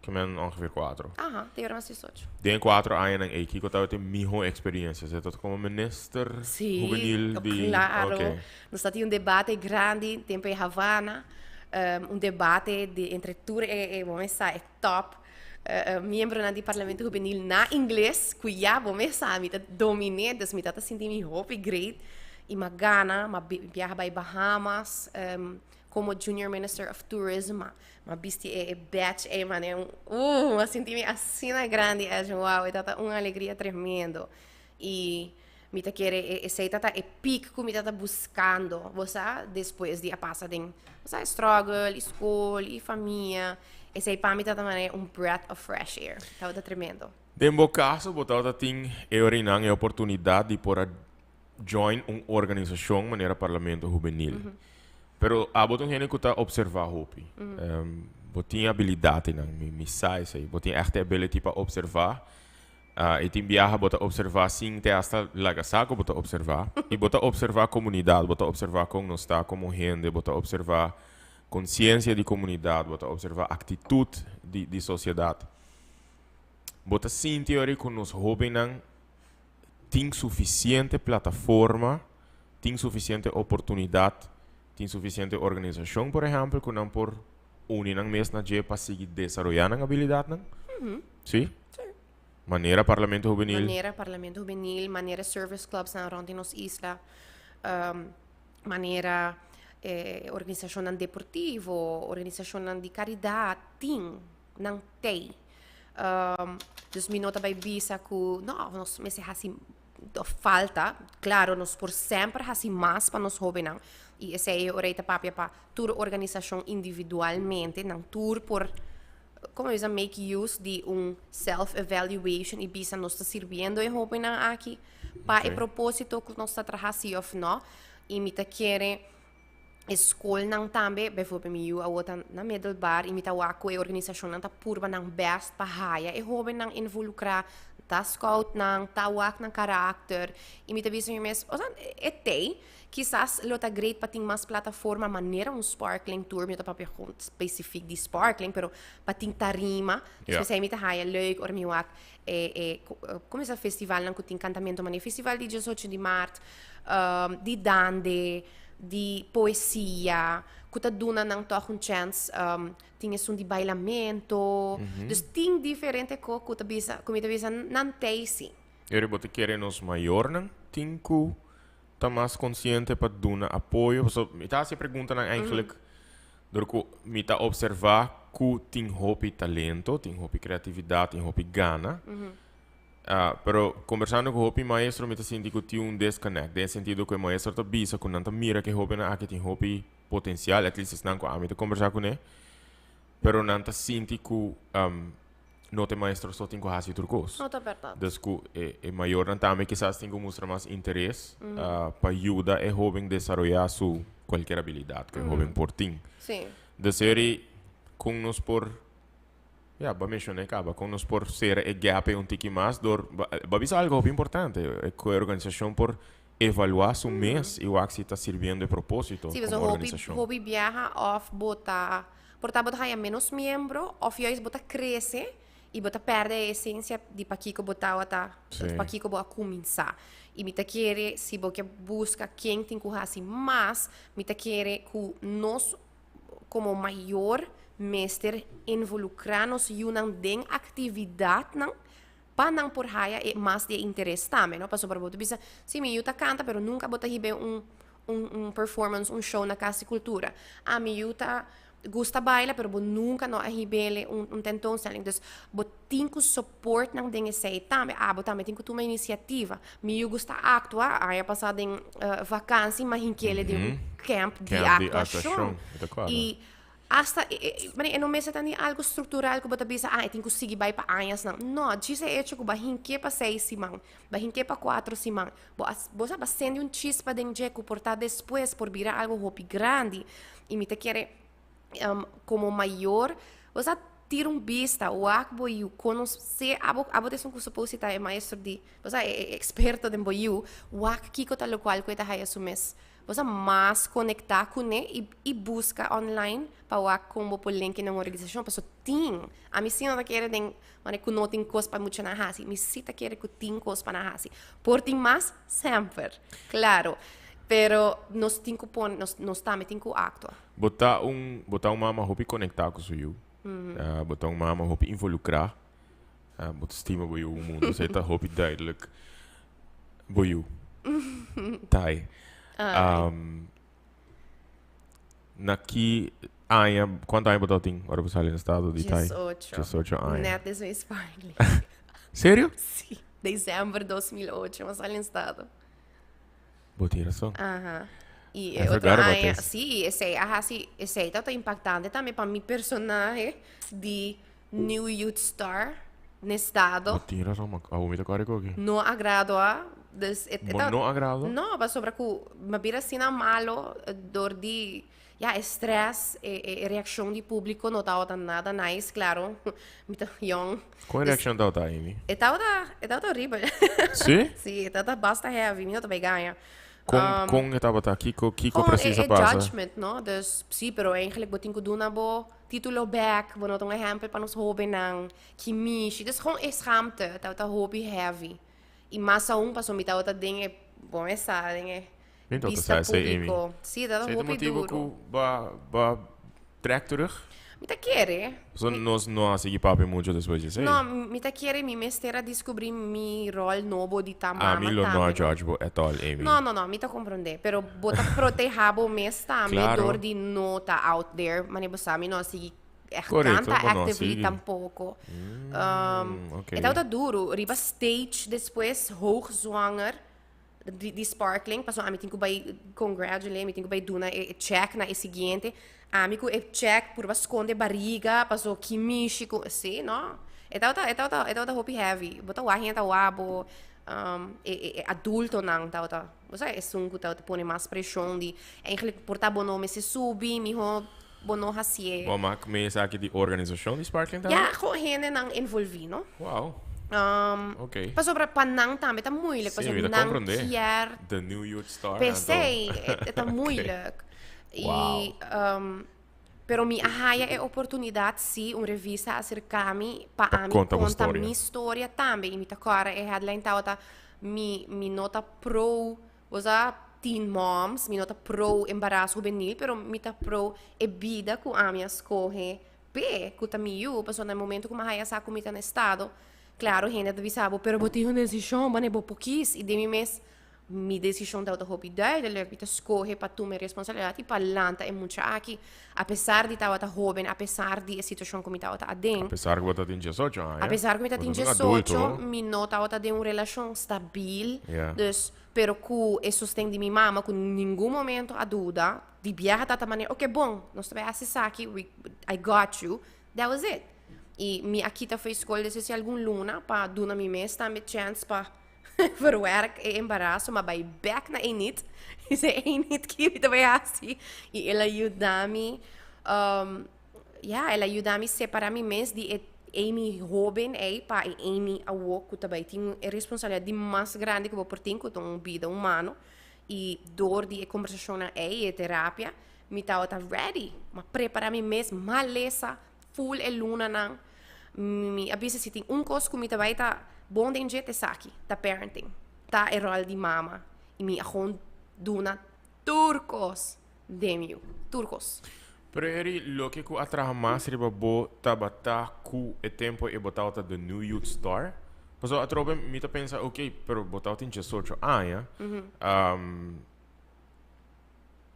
Ke men ongeveer kuatro. Aha, te ora mas diesocho. Den e kuatro añanan ei, kiko tabata e mihó eksperiencia? Esei tabata komo minister Sí, hubenil di klaro. Oké. Nos tabatin un debate grandi tempu e Havana. Un debate di entre tur e, e, bo mes sa, e top miembronan di Parlamento Hubenil na ingles, ku ya bo mes sa mi ta dominé, dus mi ta ta sinti mi hopi great i m'a gana, m'a biaha bai Bahamas komo Junior Minister of Tourism, m'a bisti e badge ei mane un m'a sinti mi asina grandi Edwin, wow e ta ta un alegria tremendo i mi ta kere esei ta ta e peak ku mi ta ta buskando, bo sa, despues di a pasa den, bo sa, e struggle, i skol, i famia, esei pa mi ta ta manera un breath of fresh air, tabata tremendo. Den bo kaso bo tabata tin e orinan e oportunidat di por a join un organisashon manera Parlamento Hubenil. Pero abo ta un hende ku ta opservá hopi. Bo tin abilidatnan, mi sa esei. Bo tin ègt e ability pa opservá. I tin biaha bo ta observá sin te hasta laga sa ku bo ta observá. I bo ta observá komunidat, bo ta observá kon nos ta komo hende, bo ta observá konsiensia di komunidat, bo ta observá aktitut di di sosiedat. Bo ta sinti ora ku nos hóbennan tin sufisiente plataforma, tin sufisiente oportunidat, tin sufisiente organisashon, por ehèmpel, ku nan por uni nan mes na dje pa sigui desaroyá nan abilidatnan? Sí? Sí. Manera Parlamento Hubenil. Manera Parlamento Hubenil, manera service clubsnan rond di nos isla, manera organisashonnan deportivo, organisashonnan di karidat tin nan tei. Dus mi no ta bai bisa ku no, nos mester hasi falta. Klaro, nos por semper hasi mas pa nos hóbennan i esei e ora ei ta papia pa tur organisashon individualmente, nan tur por como bisa make use di un self evaluation y bisa nos ta sirbiendo e hobennan aki pa e proposito cu nos ta traha si of no y mi ta kere e scolnan tambe bijvoorbeeld mi yu awo ta na middelbaar y mi ta wak cu e organisacionnan ta purba nan best pa haya e hobennan involucra ta scout nan ta wak nan karakter y mi ta bisa mi mes osea e tey Kisas lo ta great pa tin mas plataforma manera un sparkling tour, mi no ta papia gewoon specifiek di sparkling, pero pa tin tarima. Ja. Especial mi ta haya leuk ora mi wak e, e, como esa festivalnan cu tin cantamento manera festival di 18 di maart, di dande, di poesia, cu ta duna nan toch un chance, tin esun di bailamento. Dus tin diferente co cu ta bisa, cu mi ta bisa nan tey si. Eri bo ta kere nos mayornan tin cu ta mas consciente pa duna apoyo? Pasobra mi ta haci e preguntanan eigenlijk door cu mi ta observa cu tin hopi talento, tin hopi creatividad, tin hopi gana. Pero conversando cu hopi maestro mi ta sinti cu tin un disconnect, den e sentido cu e maestro ta bisa cu nan ta mira cu e hobennan aki tin hopi potencial, at least esnan cu ami ta conversa cune, pero nan ta sinti cu. No ta e maestro so tin ku hasi tur kos. No ta bèrdat. Dus ku e e mayornan tambe kisas tin ku mustra mas interes pa yuda e hoben desaroyá su kualkier abilidat ku e hoben por tin. Sí. Dus eri kon nos por, ya, bo a menshoná kaba, kon nos por sera e gap ei un tiki mas dor, bo a bisa algu hopi importante, ku e organisashon por evaluá su mes i wak si ta sirbiendo e propósito Sí, komo pasobra hopi organisashon. hopi biaha òf bo ta Por ta bo ta haña ménos miembro òf juist bo ta krese i bo ta pèrdè e esensia di pakiko bo tabata, pakiko bo a kuminsá. I mi ta kere si bo ke buska ken tin ku hasi mas, mi ta kere ku nos komo mayor mester involukrá nos yunan den aktividatnan pa nan por haya e mas di e interes tambe, no? Pasobra bo ta bisa, si mi yu ta kanta pero nunka bo ta hib'é un un un performance, un show na Cas di Cultura. Ah, mi yu ta gusta baila pero bo nunka no a hib'é un un tentoonstelling. Dus bo tin ku support nan den esei tambe. Abo tambe tin ku tuma inisiativa. Mi yu gusta aktua, aña pasá den vakansi m'a hink'é den un camp di Camp di aktuashon. aktuashon, mi ta kòrda. I Asta e e e no mester ta ni algo structural cu bo ta bisa, ah, e tin cu sigui bay pa añasnan. No, djis e hecho cu bo a hinke pa seis siman, bo a hinke pa cuatro siman, bo a bo sa bo a sende un chispa den dje cu por ta despues por bira algo hopi grandi. Y mi ta kere como mayor, bo sa tira un bista, wak bo yu, conoce, abo abo ta esun cu suppose si ta e maestro di, bo sa e e experto den bo yu, wak kico ta locual cu e ta haya su mes. Bo sa mas konektá kuné i i buska online pa wak kon bo por linki na un organisashon paso tin. Ami si no ta kere den manera ku no tin kos pa muchanan hasi. Mi si ta kere ku tin kos pa nan hasi. Por tin mas? Semper. Klaro. Pero nos tin ku pone, nos nos tambe tin ku aktua. Bo ta un bo ta un mama hopi konektá ku su yu. Bo ta un mama hopi involukrá. Bo ta stima bo yu un mundu. Esei ta hopi duidelijk. Bo yu. Tai. Um, na ki aña, kuantu aña bo tabatin ora bo sali na estado di Tai? 18. 18 aña. Net despues sparkling. Serio? Sí. December 2008 mi a sali na estado. Bo tin razon. Aha. Y I e otro forgot about aña, this. sí, esei a hasi, esei tabata impactante tambe pa mi personahe di New Youth Star n'estado. Bo tin razon, ma abo mi ta kòrda koki. No a gradua, dus e Bo no a gradua? No, pasobra ku mi a bira asina malo dor di, ya, e stress, e e reakshon di públiko no tabata nada nice, klaro, mi ta yòn. Kon e reakshon tabata, Amy? E tabata, e tabata horibel. Sí? Sí, e tabata basta heavy, mi no ta bay gaña. Kon, kon e tabata? Kiko, kiko Gewoon precies e, a e pasa? judgment, no? Dus, sí, pero eigenlijk bo tin ku duna bo Titulo bek, bo no ta un ehempel pa nos hobennan, ki mishi. Dus gewoon e schaamte tabata hopi heavy. I mas aun pasobra mi tabata den e, bon e sa, den e Mi tabata bista sa esei, Amy. publico. Sí, tabata Esei ta hopi motibu duro. ku ba, ba trek terug? Mi ta kere. Pasobra nos no a sigui papia mucho despues di esei. No, mi ta kere mi mester a descubri mi rol nobo di ta mama Ami lo no a tambe, no? judge bo at all, Amy. No, no, no, mi ta comprende. Pero bo ta proteha bo mes tambe Claro. door di no ta out there. Mane bo sa, mi no a sigui echt Correcto, canta bo no a actively sigui. tampoco. Ok. E tabata duro. Riba stage despues, hoogzwanger di, di sparkling. Pasobra ami tin cu bay congratulate, mi tin cu bay duna e, e check na e siguiente. Ami cu e check purba sconde bariga, paso ki mishi cu, si, no. E tabata, e tabata, e tabata hopi heavy. Bo ta wak hende ta wak bo, e, e, e adultonan tabata, bo sa esun cu tabata pone mas presion di, eigenlijk por ta bo no mester subi, miho bo no hacié. Bo mak mee esaki di organisacion di sparkling tambe? Ja, gewoon hendenan envolvi, no. Wow. Ok. Pasobra pa nan tambe ta moeilijk, Sí, pasobra mi ta nan comprende. kier The New Youth Star. P'esei, e ta moeilijk. Wow. I, pero mi a haya e oportunidad, sí, un revista a acerca mi pa Pa ami conta bo conta storia. mi storia tambe. I mi ta kòrda e headline tabata, mi, mi no ta pro, bo sa, teen moms, mi no ta pro embarazo juvenil, pero mi ta pro e bida ku ami a scoge P'e ku ta mi yu, pasobra na e momento ku mi a haya sa ku mi ta na estado, klaro hende ta bisa bo, pero bo tin un desishon, bo bo por kis. I den mi mes, mi desishon tabata hopi duidelijk, mi ta skohe pa tuma e responsabilidat i pa lanta e mucha aki, apesar di tabata hoben, apesar di e situashon ku mi tabata aden. Apesar ku bo ta tin diesocho aña. Apesar ku mi ta tin Bo ta un adulto. diesocho, mi no tabata den un relashon stabil, Ja. dus, pero ku e sosten di mi mama ku ningun momento a duda, Di biaha ta ta manera, ok bon, nos ta bai hasi esaki, we, I got you, that was it. I mi a kita for skol desde algun luna pa duna mi mes tambe chance pa verwerk e embaraso, ma bai bek na Enid. I say, "Enid, ki mi ta bai hasi?" I el a yuda mi, ja, el a yuda mi separa mi mes di e Amy hoben ei pa e Amy awo ku ta bai tin e responsabilidat di mas grandi ku bo por tin, ku ta un bida humano. I door di e kombersashonnan ei, e terapia, mi tabata ready. Mi a prepara mi mes, m'a lesa full e lunanan. Mi a bisa si tin un kos ku mi ta bai ta bon den dje ta esaki, ta parenting, ta e ròl di mama. I mi a gewoon duna tur kos den mi yu, tur kos. Pero Eri, loke ku a traha mas riba bo tabata ku e tempo e bo tabata the new youth star? Pasobra atrobe mi ta pensa, ok, pero bo tabatin diesocho aña,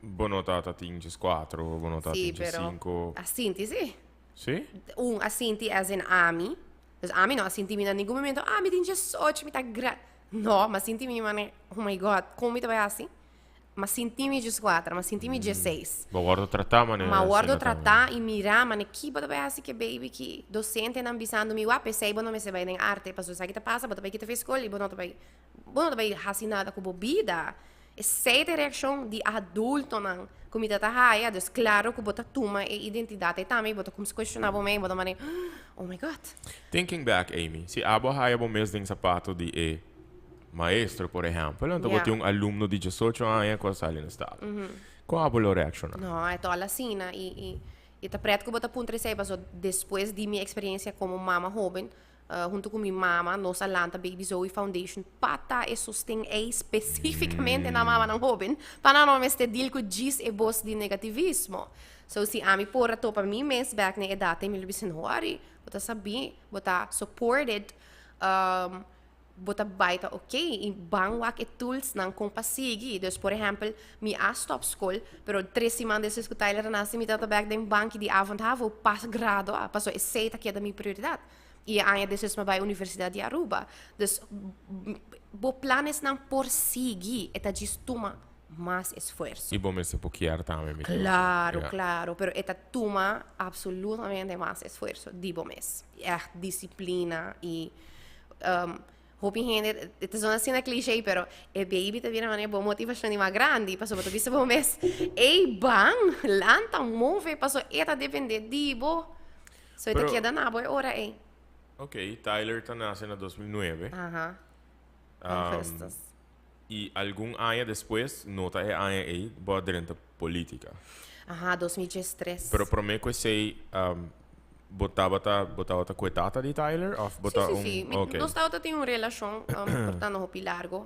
bo no tabata tin dieskuatro, bo no tabata Sí, tin pero diesinko. a sinti sí. Sí? Un a sinti as in ami. Dus ami no a sinti mi na ningun momento, ah, mi tin diesocho, mi ta gra-. No, m'a sinti mi manera, oh my God, kon mi ta bai hasi? M'a sinti mi dieskuater, m'a sinti mi diesseis. Bo wordo tratá manera M'a wordo asina tambe. tratá i mirá manera ki bo ta bai hasi ku e baby ki dosentenan bisando mi, wak, p'esei bo no mester bai den arte, pasobra esaki ta pasa, bo ta bai kita for skol i bo no ta bai, bo no ta bai hasi nada ku bo bida. Esei ta e reakshon di adultonan ku mi ta ta haya. Dus klaro ku bo ta tuma e identidat ei tambe i bo ta kumsa kuestioná bo mes, bo ta manera, oh my God. Thinking back, Amy, si abo a haya bo mes den sapato di e maestro, por ehempel, anto bo tin un alumno di diesocho aña ku a sali na stado. Kon abo lo reakshoná? No, e ta al asina i i ta pret ku bo ta puntra esei paso despues di mi eksperensia komo mama hoben, huntu ku mi mama nos a lanta Baby Zoe Foundation pa ta e sosten ei spesífikamente na mamanan hoben pa nan no mester deal ku djis e bos di negativismo. So si ami por a topa mi mes bèk na e edat ei mi lo bisa no wòri, bo ta sabí, bo ta supported. Bo ta bai ta ok i ban wak e tools nan kon pa sigui. Dus por ehempel mi a stop skol pero tres siman despues ku Tyler a nase mi tabata bek den banki di avond havo pas gradua pasobra esei ta keda mi prioridat. I e aña despues mi a bai Universidad di Aruba. Dus bo planesnan por sigui e ta djis tuma mas esfuerso. I bo mester por kier tambe mi tin. Claro, claro, pero e ta tuma absolutamente mas esfuerso di bo mes. Echt disciplina i hopi hende, e ta zona asina cliché, pero e baby ta bira manera bo motivacion di mas grandi, pasobra bo ta bisa bo mes, ey ban, lanta, move, pasobra e ta depende di bo. So e ta keda na bo e ora ey. Ok, Tyler ta nace na 2009. Aha, augustus. I algun aña despues, no ta e aña ei, bo a drenta politica. Aha, 2013. Pero prome ku esei, bo tabata, bo tabata ku e tata di Tyler of bo ta Sí, sí, un, sí. Mi, ok. Nos tabata tin un relashon, por tanto hopi largo.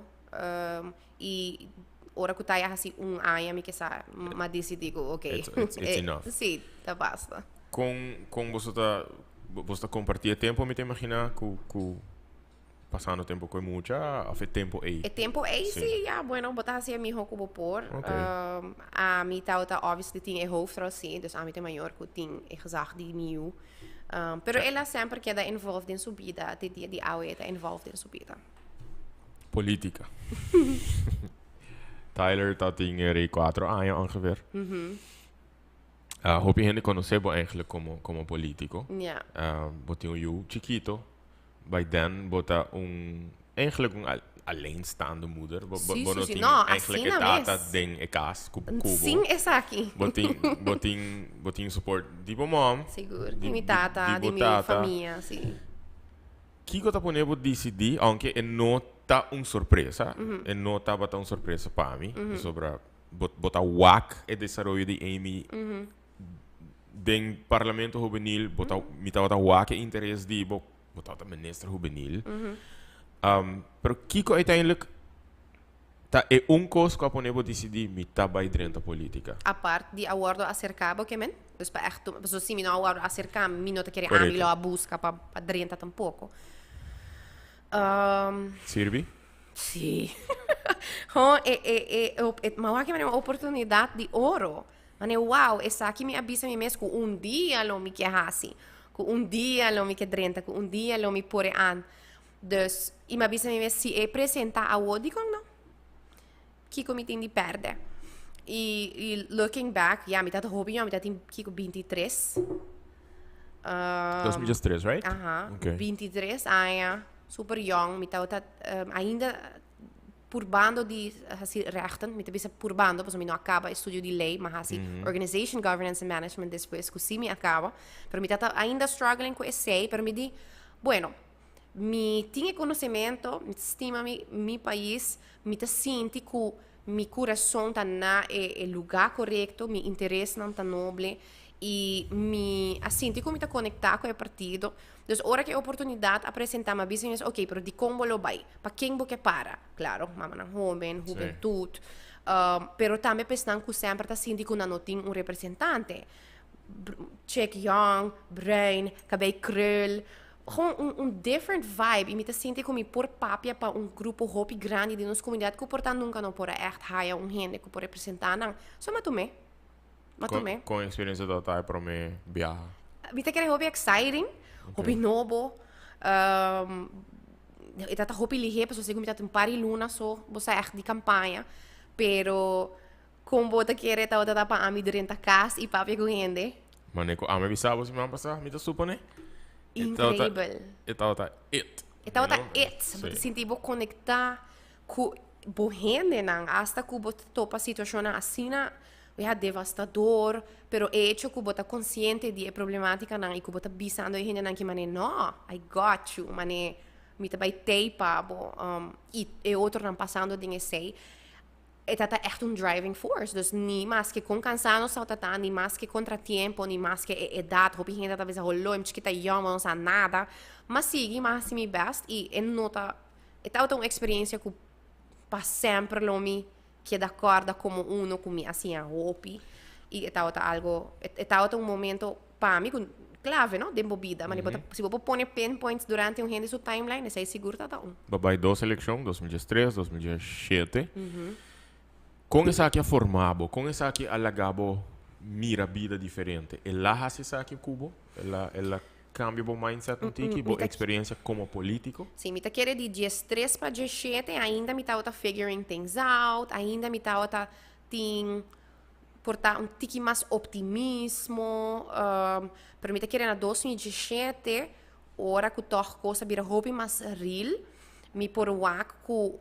I ora ku Ty a hasi un aña mi ke sa, m'a disidí ku ok. It's, it's, it's enough. Sí, ta basta. Kon, kon boso ta, boso ta kompartí e tempu, mi ta imaginá, ku, ku Pasando tempo cu e mucha of e tempo ey? E tempo ey si, ya, bueno, bo ta haci e miho cu bo por. Ok. Ami tabata obviously tin e hoofdrol si, dus ami ta e mayor cu tin e gezag di mi yu. Pero el a semper keda involved den su bida, te dia di awe e ta involved den su bida. Politica. Tyler ta tin e rei cuatro aña ongeveer. Hopi hende conoce bo eigenlijk como, como politico. Ja. Bo tin un yu chikito. By then bo ta un, eigenlijk un alleenstaande moeder. Bo, bo, Sí, bo sí, no sí. tin No, eigenlijk e asina tata mes. den e cas cu, cu bo. Sin esaki. Bo tin, bo tin, bo tin support di bo mom. Sigur. Di, Di mi di, tata, di di bo mi tata. famia, sí. Kiko ta pone bo dicidi, aunke e no ta un sorpresa, e no tabata un sorpresa pa mi, pasobra bo, bo ta wak e desaroyo di Amy Den Parlamento Hubenil bo ta, mi tabata wak e interes di bo, bo tabata minister hubenil. Pero kiko uiteindelijk ta e un kos ku a pone bo disidí mi ta bai drenta politika? Apart di a wordo aserká bo ke men? Dus pa ègt tuma, pasobra si mi no a wordo aserká mi no ta kere ami lo a buska pa pa drenta tampoko. Sirbi? Sí. Ho e e e e ma wak e manera un oportunidat di oro. Mane wow, esaki mi a bisa mi mes ku un dia lo mi ke hasi, ku un dia lo mi ke drenta, ku un dia lo mi por e an. Dus, i mi a bisa mi mes, si e presenta awo, dikon no? Kiko mi tin di pèrdè? I, i looking back, ya, mi ta hopi yòn, mi ta tin kiko bintitres. 2013, right? Aha. Okay. 23 aña, super young. Mi tabata ainda purbando di hasi rechten. Mi ta bisa purbando, pasobra mi no a caba e studio di ley, ma hasi Organization Governance and Management despues cu si mi a caba. Pero mi tabata ainda struggling cu esey, pero mi di, bueno, mi tin e conocemento, mi ta stima mi mi pais, mi ta sinti cu mi curason ta na e e lugar corecto, mi interesnan ta noble y mi a sinti cu mi ta conecta cu e partido. Dus ora cu e oportunidad a presenta mi a bisa mi mes, ok, pero dicon bo lo bay? Pa ken bo ke para? Claro, mamanan hoben, hubentud, pero tambe pa esnan cu semper ta sinti cu nan no tin un representante. Chick young, bruin, cabey krul, gewoon un un different vibe y mi ta sinti cu mi por papia pa un grupo hopi grandi di nos comunidad cu por ta nunca no por a echt haya un hende cu por representa nan. So mi a tum'é. Mi a tum'é. Con experiencia tabata e prome biaha? Mi ta kere hopi exciting, hopi nobo. E tabata hopi lihe pasobra segun mi tabata un par di luna so bo sa echt di campaña. Pero con bo ta kere tabata ta pa ami drenta cas y papia cu hende? Mane cu ami a bisa bo siman pasa, mi ta supone. Increibel. E tabata it. E tabata it. Bo ta sinti bo conecta cu bo hendenan. Hasta cu bo ta topa situacionnan asina, ya, devastador. Pero e hecho cu bo ta consciente di e problematicanan y cu bo ta bisando e hendenan ki mane, no, I got you. Mane, mi ta bay tey pa bo. Y e otronan pasando den esey. E ta ta echt un driving force. Dus ni maske kon kansá nos tabata ta, ni maske kontratiempo, ni maske e edat. Hopi hende ta bisa, Holó, e muchachita yòn, bo no sa nada. M'a sigui, m'a hasi mi bèst i e no ta, e tabata un eksperensia ku pa semper lo mi keda kòrda komo uno ku mi a siña hopi i e tabata algo, e tabata un momento pa mi ku clave no den bo bida. Mane bo ta, si bo por pone pinpoints durante un hende su timeline, esei sigur ta ta un. Bo bai dos eleccion, 2013, 2017. Con esaki a forma bo? Con esaki a laga bo mira bida diferente? El a haci esaki cu bo? El a, el a cambia bo mindset un tiki, bo experiencia como politico? Si, mi ta kere di diestres pa diesshete ainda mi tabata figuring things out, ainda mi tabata tin por ta un tiki mas optimismo, pero mi ta kere na 2017, ora ku tòg kos a bira hopi mas real, mi por wak ku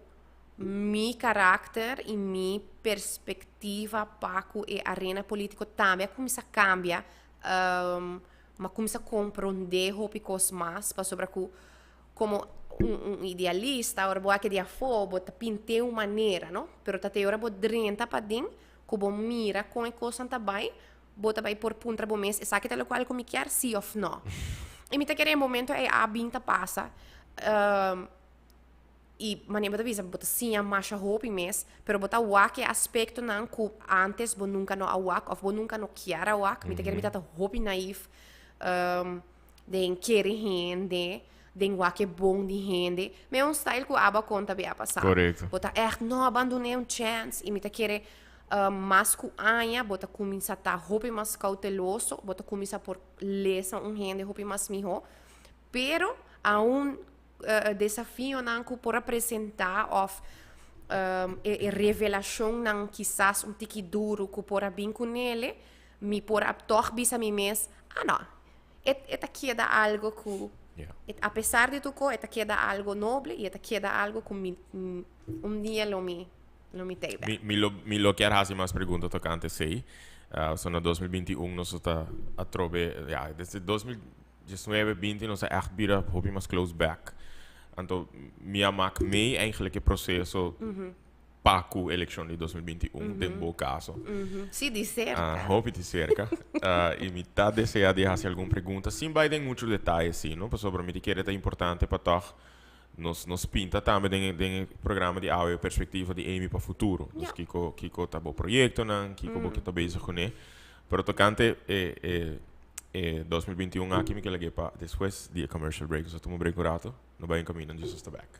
mi karakter i mi perspektiva pa ku e arena polítiko tambe a kuminsá kambia, mi a kuminsá komprondé hopi kos mas pasobra ku komo un un idealista ora bo a keda afó bo ta pint'é un manera no, pero ta te ora bo drenta paden ku bo mira kon e kosnan ta bai, bo ta bai por puntra bo mes, esaki ta lokual ku mi kier, sí òf nò? I mi ta kere e momento ei a bin ta pasa, i manera bo ta bisa bo ta siña masha hopi mes, pero bo ta wak e aspektonan ku ántes bo nunka no a wak òf bo nunka no kier a wak. Mi ta kere mi ta hopi naïf den kere hende, den wak e bon di hende. Mi e un style ku abo a konta bia pasá. Korekto. Bo ta ègt no a bandon'é un chèns i mi ta kere mas ku aña bo ta kuminsá ta hopi mas kouteloso, bo ta kuminsá por lesa un hende hopi mas mihó. Pero aun desafionan ku por a presentá òf e revelashonnan kisas un tiki duru ku por a bin kunele, mi por a tòg bisa mi mes, ah no, E e ta keda algo ku e a pesar di tur ko e ta keda algo noble i e ta keda algo ku mi un dia lo mi lo mi tei bek. Mi mi lo mi lo kier hasi mas pregunta tokante esei. So na 2021 nos ta atrobe ya desde 2019 binti nos a ègt bira hopi mas close bek. Anto mi a mak mee eigenlijk e proseso Pa cu eleccion di 2021 den bo caso. Sí, di cerca. Ah, hopi di cerca. Y mi ta desea di haci algun pregunta sin bay den mucho detaye si, no? Pasobra mi ta kere ta importante pa tog nos nos pinta tambe den e den e programa di awe perspectiva di Amy pa futuro. Dus kico kico ta bo proyectonan, kico bo ke ta bezig cune. Pero tocante e e e 2021 aki mi ke lag'e pa despues di e commercial break. Nos a tuma un break un rato, no bay un camino, nos ta back.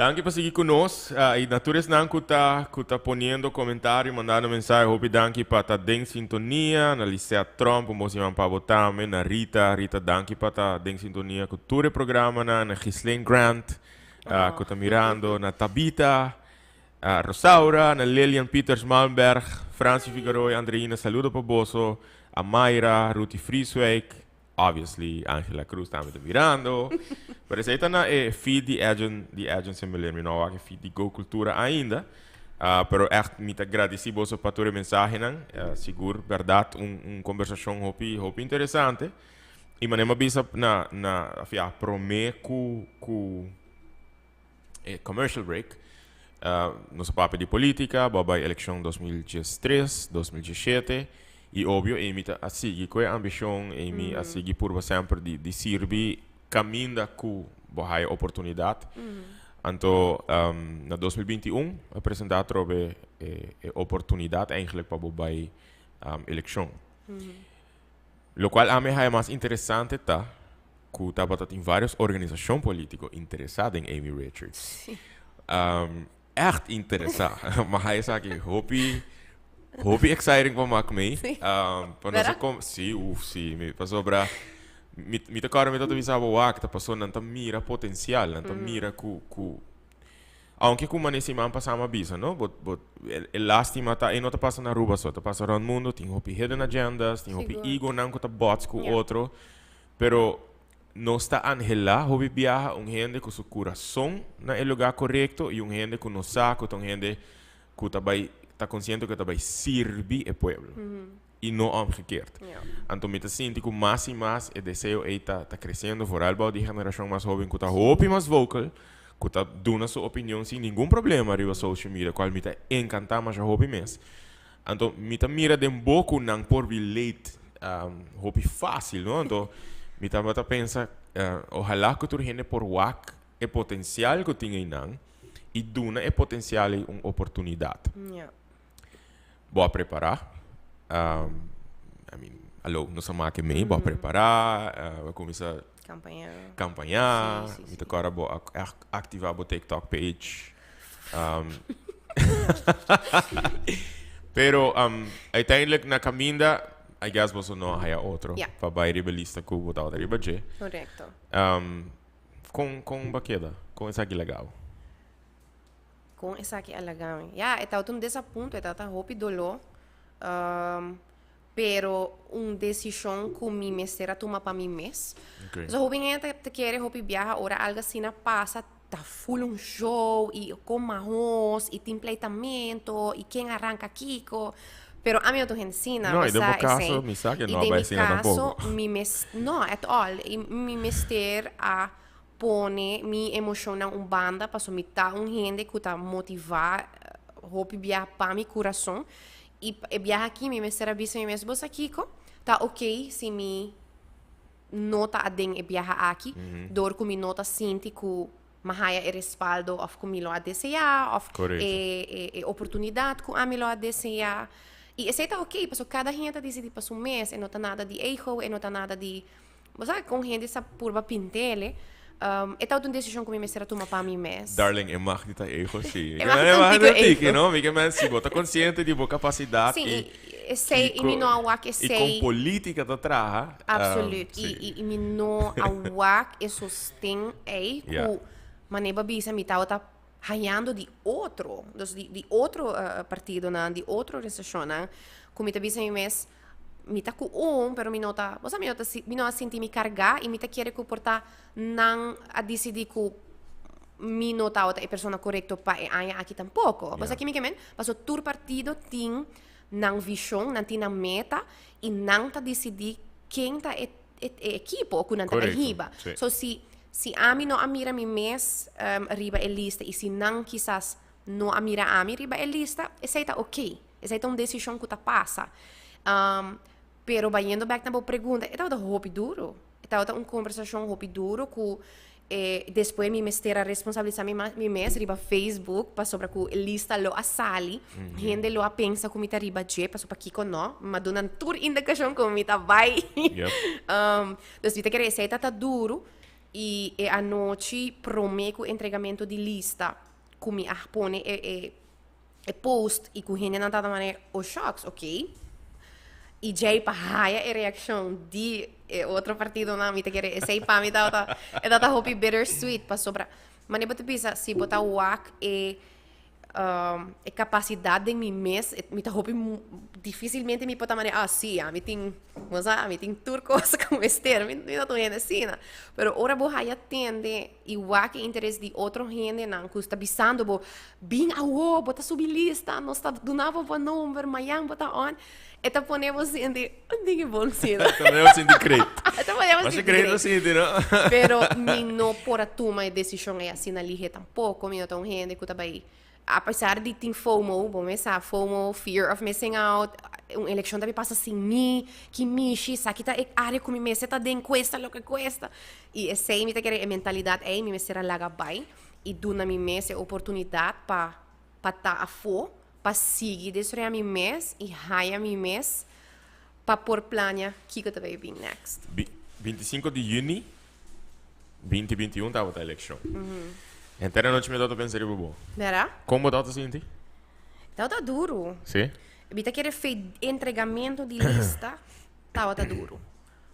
Danki pa sigui ku nos. I na tur esnan ku ta ku ta poniendo komentario, mandando mensahe, hopi danki pa ta den sintonia. Na Lisette Tromp, un bon siman pa bo tambe. Na Rita, Rita danki pa ta den sintonia ku tur e programanan. Na Ghislaine Grant ku ta mirando. Na Tabitha Rosaura, na Lilian Pieters Malmberg, Franci Figueroa y Andreina, saludo pa boso. A Mayra, Ruthie Frieswijk. Obviously, Angela Cruz tambe ta mirando. Pero esei ta na e feed di Edjean, di Edjean Semeleer. Mi no a wak e feed di Go Cultura ainda. Pero echt mi ta gradici boso pa tur e mensahenan. Sigur, berdad, un, un conversacion hopi, hopi interesante. Y manera mi a bisa na, na, of ja, prome cu, cu e commercial break, nos a papia di politica, bo a bay eleccion 2013, 2017, y obvio Amy ta a sigui cu e ambicion, Amy a sigui purba semper di, di sirbi caminda cu bo haya oportunidad. Anto na 2021 a presenta atrobe e, e oportunidad eigenlijk pa bo bay eleccion. Locual ami a haya mas interesante ta cu tabata tin varios organisacion politico interesa den Amy Richards. Sí. Echt interesa. Mi a haya esaki hopi, hopi exciting pa mak mee. Sí. Pa nos a Vera? Sí, uf, sí. Mi, pasobra mi, mi ta corda mi ta bisa bo wak ta paso nan ta mira potencial, nan ta mira cu, cu Aunke ku mane siman pasá mi a bisa, no? Bo, bo, e, e lástima ta, e no ta pasa na Aruba so, ta pasa rònt mundu, tin hopi hidden agendas, tin hopi Sigur. egonan ku ta bots ku Ja. otro, pero nos ta anhelá hopi biaha un hende ku su kurason na e lugá korekto i un hende ku no sa ku ta un hende ku ta bai, ta konsiente ku e ta bai sirbi e pueblo i no omgekeerd. Ja. Anto mi ta sinti ku mas i mas e deseo ei ta, ta kresiendo, vooral bou di generashon mas hóben ku ta hopi mas vocal, ku ta duna su opinion sin ningun problema riba social media, kual mi ta enkantá masha hopi mes. Anto mi ta mira den bo ku nan por relate hopi fásil, no? Anto mi tabata pensa, ohalá ku tur hende por wak e potensial ku tin einan i duna e potensial ei un oportunidat. Bo a prepará, I mean, alo, nos a make mee, bo a prepará, bo a kuminsá Campaña. Campaña. Sí, sí, Mi ta sí. kòrda bo a echt aktivá bo TikTok page. Pero uiteindelijk na kaminda, I guess boso no a haya otro Ja. pa bai riba e lista ku bo tabata riba dje. Korekto. Kon kon bo a keda? Kon esaki laga bo? Kon esaki a laga mi? Ya, e tabata un desapunto, e tabata hopi doló. Pero un desishon ku mi mester a tuma pa mi mes. Okay. So hopi hende ta kere hopi biaha ora algo asina pasa ta full un show i kon mahos i tin pleitamento i ken a ranka kiko. Pero ami no ta un hende asina. No, i den bo Besa kaso esei. mi sa ke I no a den bai mi asina kaso tampoco. mi mes no at all. I mi mester a pone mi emoshonnan un banda pasobra mi ta un hende ku ta motivá hopi biaha pa mi kurason. I e biaha aki mi mester a bisa mi mes, bo sa kiko? Ta oké si mi no ta aden e biaha aki, dor ku mi no ta sinti ku mi a haya e respaldo òf ku mi lo a deseá òf e e e oportunidat ku ami lo a deseá. I esei ta oké, pasobra kada hende ta disidí pa su mes, e no ta nada di ego, e no ta nada di Bo sa kon hende sa purba pintele. E tabata un desishon ku mi mester a tuma pa mi mes. Darling, e mag di ta ego, si. E mag di ta un tiki ego. No? Mi ke men si bo ta konsiente di bo kapasidat Si, i esei, i mi no a wak esei. I kon politika ta traha. Absoluut. I, i mi no a wak e sosten ei ku manera bo a bisa mi tabata hañando di otro, dus di, di otro partidonan, di otro organisashonnan, ku mi ta bisa mi mes, mi ta ku un, pero mi no ta, bo sa mi no ta mi no a sinti mi kargá i mi ta kere ku por ta nan a disidí ku mi no tabata e persona korekto pa e aña aki tampoko. Bo sa ki mi ke men? Paso tur partido tin nan vishon, nan tin nan meta i nan ta disidí ken ta e e ekipo ku nan ta bai hiba. So si si ami no a mira mi mes riba e lista i si nan kisas no a mira ami riba e lista, esei ta oké. Esei ta un desishon ku ta pasa. Pero bayendo bèk na bo pregunta, e tabata hopi duru. E tabata un kombersashon hopi duru ku despues mi mester a responsabilisá mi mi mes riba Facebook pasobra ku e lista lo a sali. Hende lo a pensa ku mi ta riba dje, pasobra pakiko no? Mi a duna tur indikashon ku mi ta bai. Dus mi ta kere esei ta ta duru. Y e anochi prome cu entregamento di lista cu mi a pone e e e post y cu hendenan tabata manera oh shucks ok. Y djei pa haya e reaccion di e otro partidonan mi ta kere esey pa mi tabata e tabata hopi bittersweet pasobra manera bo ta bisa si bo ta wak e e capacidad den mi mes, mi ta hopi dificilmente mi por ta manera, ah si, ami tin, bo sa, ami tin tur cos cu mester, mi no ta un hende asina. Pero ora bo haya tende y wak e interes di otro hendenan cu ta bisando bo, bin awo, bo ta subi lista, nos ta duna bo bo nomber, mayan bo ta on, e ta pone bo sinti un diki bon asina. Ta pone bo sinti great. Ta pone bo Masha sinti great bo great. sinti, no? Pero mi no por a tuma e decision ei asina lihe tampoco. Mi no ta un hende cu ta bay, a pesar di tin FOMO, bo mes sa, FOMO, fear of missing out, un eleccion ta bay pasa sin mi, ki mishi, esaki ta e area cu mi mester ta den, cuesta loke cuesta. Y esey mi ta kere e mentalidad ei mi mester a laga bay y duna mi mes e oportunidad pa pa ta afo, pa sigui destruya mi mes y haya mi mes pa por plania kiko ta bay bin next. Bi, 25 di juni 2021 tabata eleccion. Henter anochi mi tabata pensa riba bo. Bera? Con bo tabata sinti? Tabata duro. Si? Mi ta kere fe entregamento di lista tabata duro.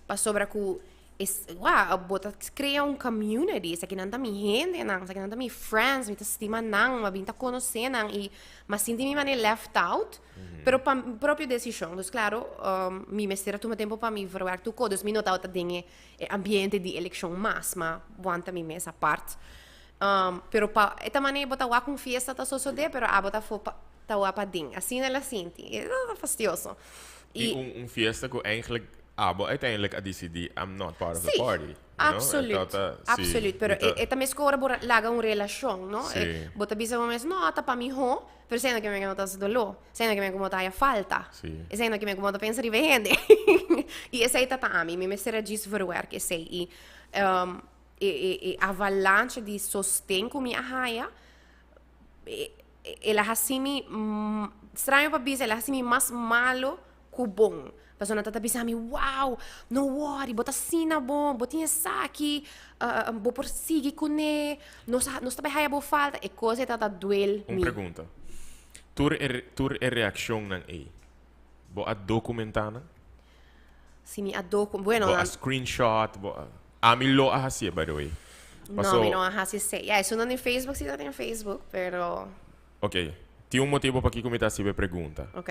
Pasobra ku es wou bo ta krea un community, esakinan ta mi hendenan, esakinan ta mi friends, mi ta stima nan, mi a bin ta konosé nan i mi a sinti mi manera left out, pero pa mi propio desishon. Dus klaro, mi mester a tuma tempu pa mi verwerk tur kos, dus mi no tabata den e ambiente di elekshon mas, m'a wanta mi mes apart. Pero pa e ta manera bo ta wak un fiesta ta sosodé, pero abo ta afó ta wak paden. Asina el a sinti. E ta fastioso. I un fiesta ku eigenlijk abo uiteindelijk a disidí I'm not part of the Sí, party. You know? absoluut. E ta, sí, Absoluut. Pero mi ta- e, e ta mes ora bo laga un relashon, no? Sí. E, bo ta bisa bo mes, no, ta pa mihó, pero esei no ke men ku no ta hasi doló. Esei no ke men ku bo ta haya falta. Sí. Esei no ke men ku bo ta pensa riba e hende. I esei ta ta ami. Mi mester a djis verwerk esei. I um, e, e, e avalanche di sosten ku mi a haya, e, el a hasi mi, straño pa bisa, el a hasi mi mas malo ku bon. Pasobra nan ta ta bisa mi, wow, no worry, bo ta asina bon, bo tin esaki, bo por sigui kuné, nos a nos ta bai haya bo falta. E kos ei ta ta duel Un mi. pregunta. Tur e tur e reakshonnan ei, bo a dokumentá nan? Si mi a doku, bueno, Bo a nan. screenshot, bo a, ami lo a hasié by the way. No, Paso. mi no a hasi esei. Ya, esun den Facebook si ta den Facebook, pero. Ok, tin un motibo pakiko mi ta hasi bo e pregunta. Ok.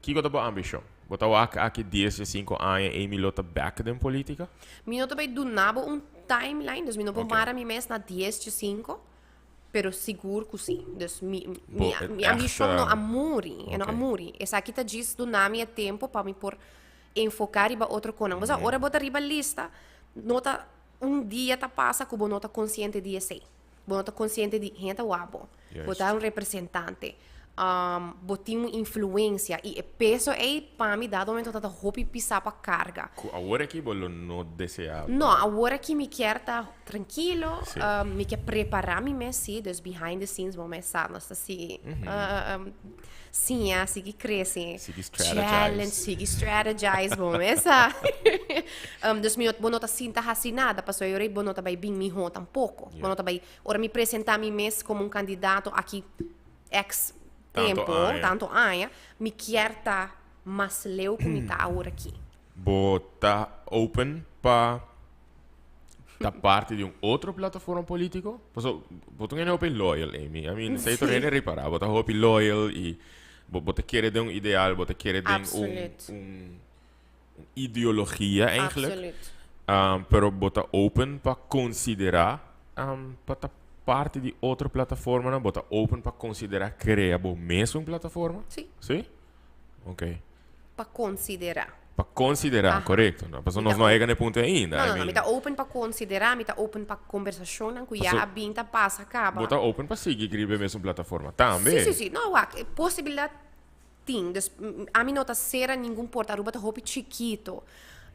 Kiko ta bo ambishon? Bo ta wak aki dies di sinku aña ei mi lo ta bek den politica? Mi no ta bay duna bo un timeline, dus mi no por Ok. mara mi mes na dies di sinku, pero sigur ku si. Dus mi, Bo mi, e mi ambishon no echt, a muri, e no a ok. muri. Esaki ta djis duna mi e tempo pa mi por enfoká riba otro konan. Bo sa, ora bo ta riba lista, no ta Un dia ta pasa ku bo no ta konsiente di esei. Bo no ta konsiente di hende ta wak bo. Bo ta un representante. Um, bo tin un influensia i e peso ei pa mi dado momento ta ta hopi pisá pa karga. Ku awor aki bo lo no deseá pa. No, awor aki mi kier ta trankilo, Sí. um, mi kier prepará mi mes sí, dus behind the scenes bo mes sa nos ta sigui um, siña, sigui crece. Sigui strategize. Challenge, sigui strategize, bo mes sa. um, dus mi no, bo no ta sinta hasi nada, pasobra e ora ei bo no ta bai bin mihó tampoco. Bo no ta bai, ora mi presenta mi mes como un candidato aki ex Tanto tempo, aña. tanto aña, mi kier ta mas leu cu mi ta awor aki. Bo ta open pa ta parti di un otro plataforma politico? Paso, bo ta un hende hopi loyal, Amy. I mean, esei tur hende ripara. Bo ta hopi loyal y bo, bo ta kere den un ideal, bo ta kere den un, Absoluut. un ideologia eigenlijk. Absoluut. Um, pero bo ta open pa considera um, pa ta parti di otro plataformanan? Bo ta open pa considera crea bo mes un plataforma? Sí. Sí? Ok. Pa considera. Pa considera, Aha. correcto. No, pasobra Mi nos ta no a yega na e punto ainda. No, I no, no, mean, mi ta open pa considera, mi ta open pa conversacionnan cu ya Paso a bin ta pasa caba. Bo ta open pa sigui riba e mesun plataforma tambe. Sí, sí, sí. No, wak, e posibilidad tin. Dus, ami no ta cera ningun porta. Aruba ta hopi chikito.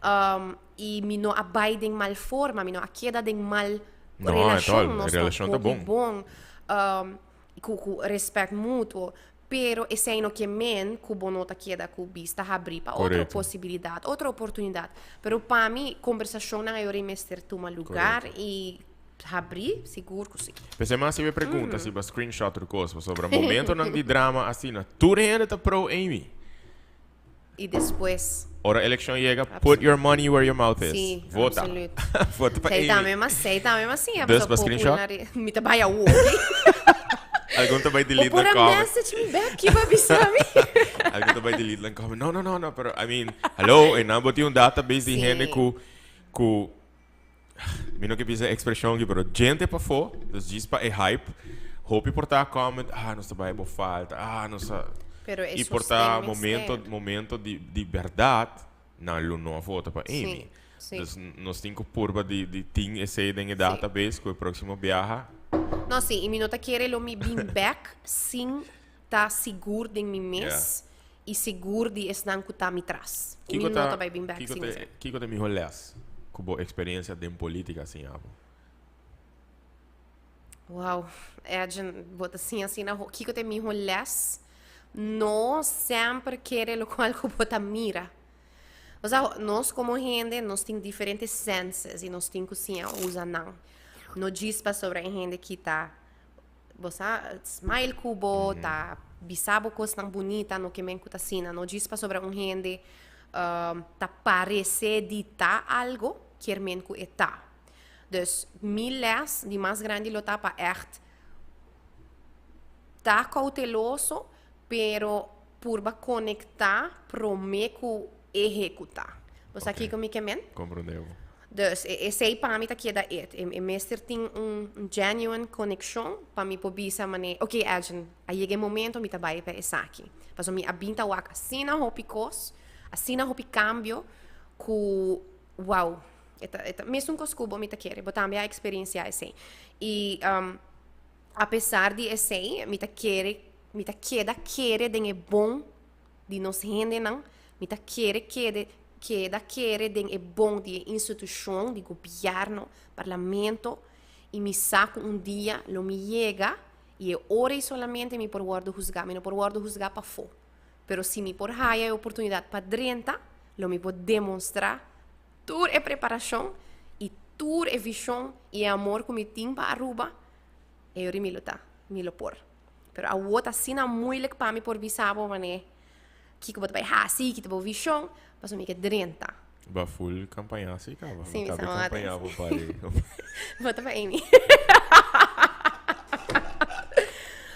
Um, y mi no a bay den mal forma, mi no a keda den mal No, relacion. at all. Nos E relacion ta hopi bon. bon. Um, cu, cu respect mutuo. Pero esei no ke men ku bo no ta keda ku bista habrí pa otro posibilidat, otro oportunidat. Pero pa mi, kombersashonnan ayora i mester tuma lugar i habrí, sigur ku si. P'esei mi a hasi e pregunta si bo a screenshot tur kos, pasobra momentonan di drama asina, tur hende ta pro Amy. I despues. Ora elekshon yega, put your money where your mouth is. Sí, Vota. absoluut. Vota pa Sei Amy. tambe mas, sei tambe mas siña, Dus pasobra pa popu screenshot? na re- Mi ta bai awor. Algun ta bai O delete por nan a comment. message mi back, ki pa bisa mi. Algun ta bai delete nan comment. No, no, no, no, pero I mean, hallo, e nan bo tin un database di Sí. hende ku ku mi no ke bisa e ekspreshon aki, pero djente pafó, dus djis pa e hype, hopi por ta comment, ah, nos ta bai bo falta, ah, nos ta... Pero e I por ta sosten momento, mester. momento di, di bèrdat, nan lo no a vota pa Sí, Amy. sí. Dus nos tin ku purba di, di tin esei den e Sí. database ku e próksimo biaha. No, sí, i mi no ta kere lo mi bin bèk sin ta sigur den mi mes i sigur di esnan ku ta mi tras. Mi Kiko no ta, ta bai bin bèk kiko sin ta, esei. kiko ta e mihó lès ku bo eksperensia den polítika a siña bo? Wow, Edjean, bo ta siña asina ho. Kiko ta e mihó lès? No semper kere lokual ku bo ta mira. Osea, nos komo hende, nos tin diferente senses i nos tin ku siña usa nan. No djis pasobra e hende ki ta Bo sa smile ku bo, ta bisa bo kosnan bunita, no ke men ku ta asina. No djis pasobra un hende ta parese di ta algo, kier men ku e ta. Dus mi les di mas grandi lo ta pa ègt ta kouteloso, pero purba konektá promé ku ehekutá. Bo sa kiko mi ke men? Komprondé bo. Dus e esei pa mi ta keda et. E mester tin un genuine konekshon pa mi por bisa manera, ok Edjean, a yega e momento mi ta bai pa esaki. Pasobra mi a bin ta wak asina hopi kos, asina hopi kambio ku wow, e ta e ta mesun kos ku bo mi ta kere, bo tambe a eksperensiá esei. I apesar di esei mi ta kere, mi ta keda kere den e bon di nos hendenan, mi ta kere kede keda kere den e bon di e institushon, di gobièrnu, parlamento, i mi sa ku un dia lo mi yega i e ora ei solamente mi por wòrdu husgá, mi no por wòrdu husgá pafó, pero si mi por haya e oportunidat pa drenta, lo mi por demonstrá tur e preparashon i tur e vishon i e amor ku mi tin pa Aruba, e ora mi lo ta, mi lo por. Pero awor ta asina moeilijk pa mi por bisa bo manera kiko bo ta bai hasi, ki ta bo vision, pasobra mi ke drenta. Ba full campaña si caba. Sí, mi Cabe sa wak campaña es. bo pari. Bo ta pa Amy.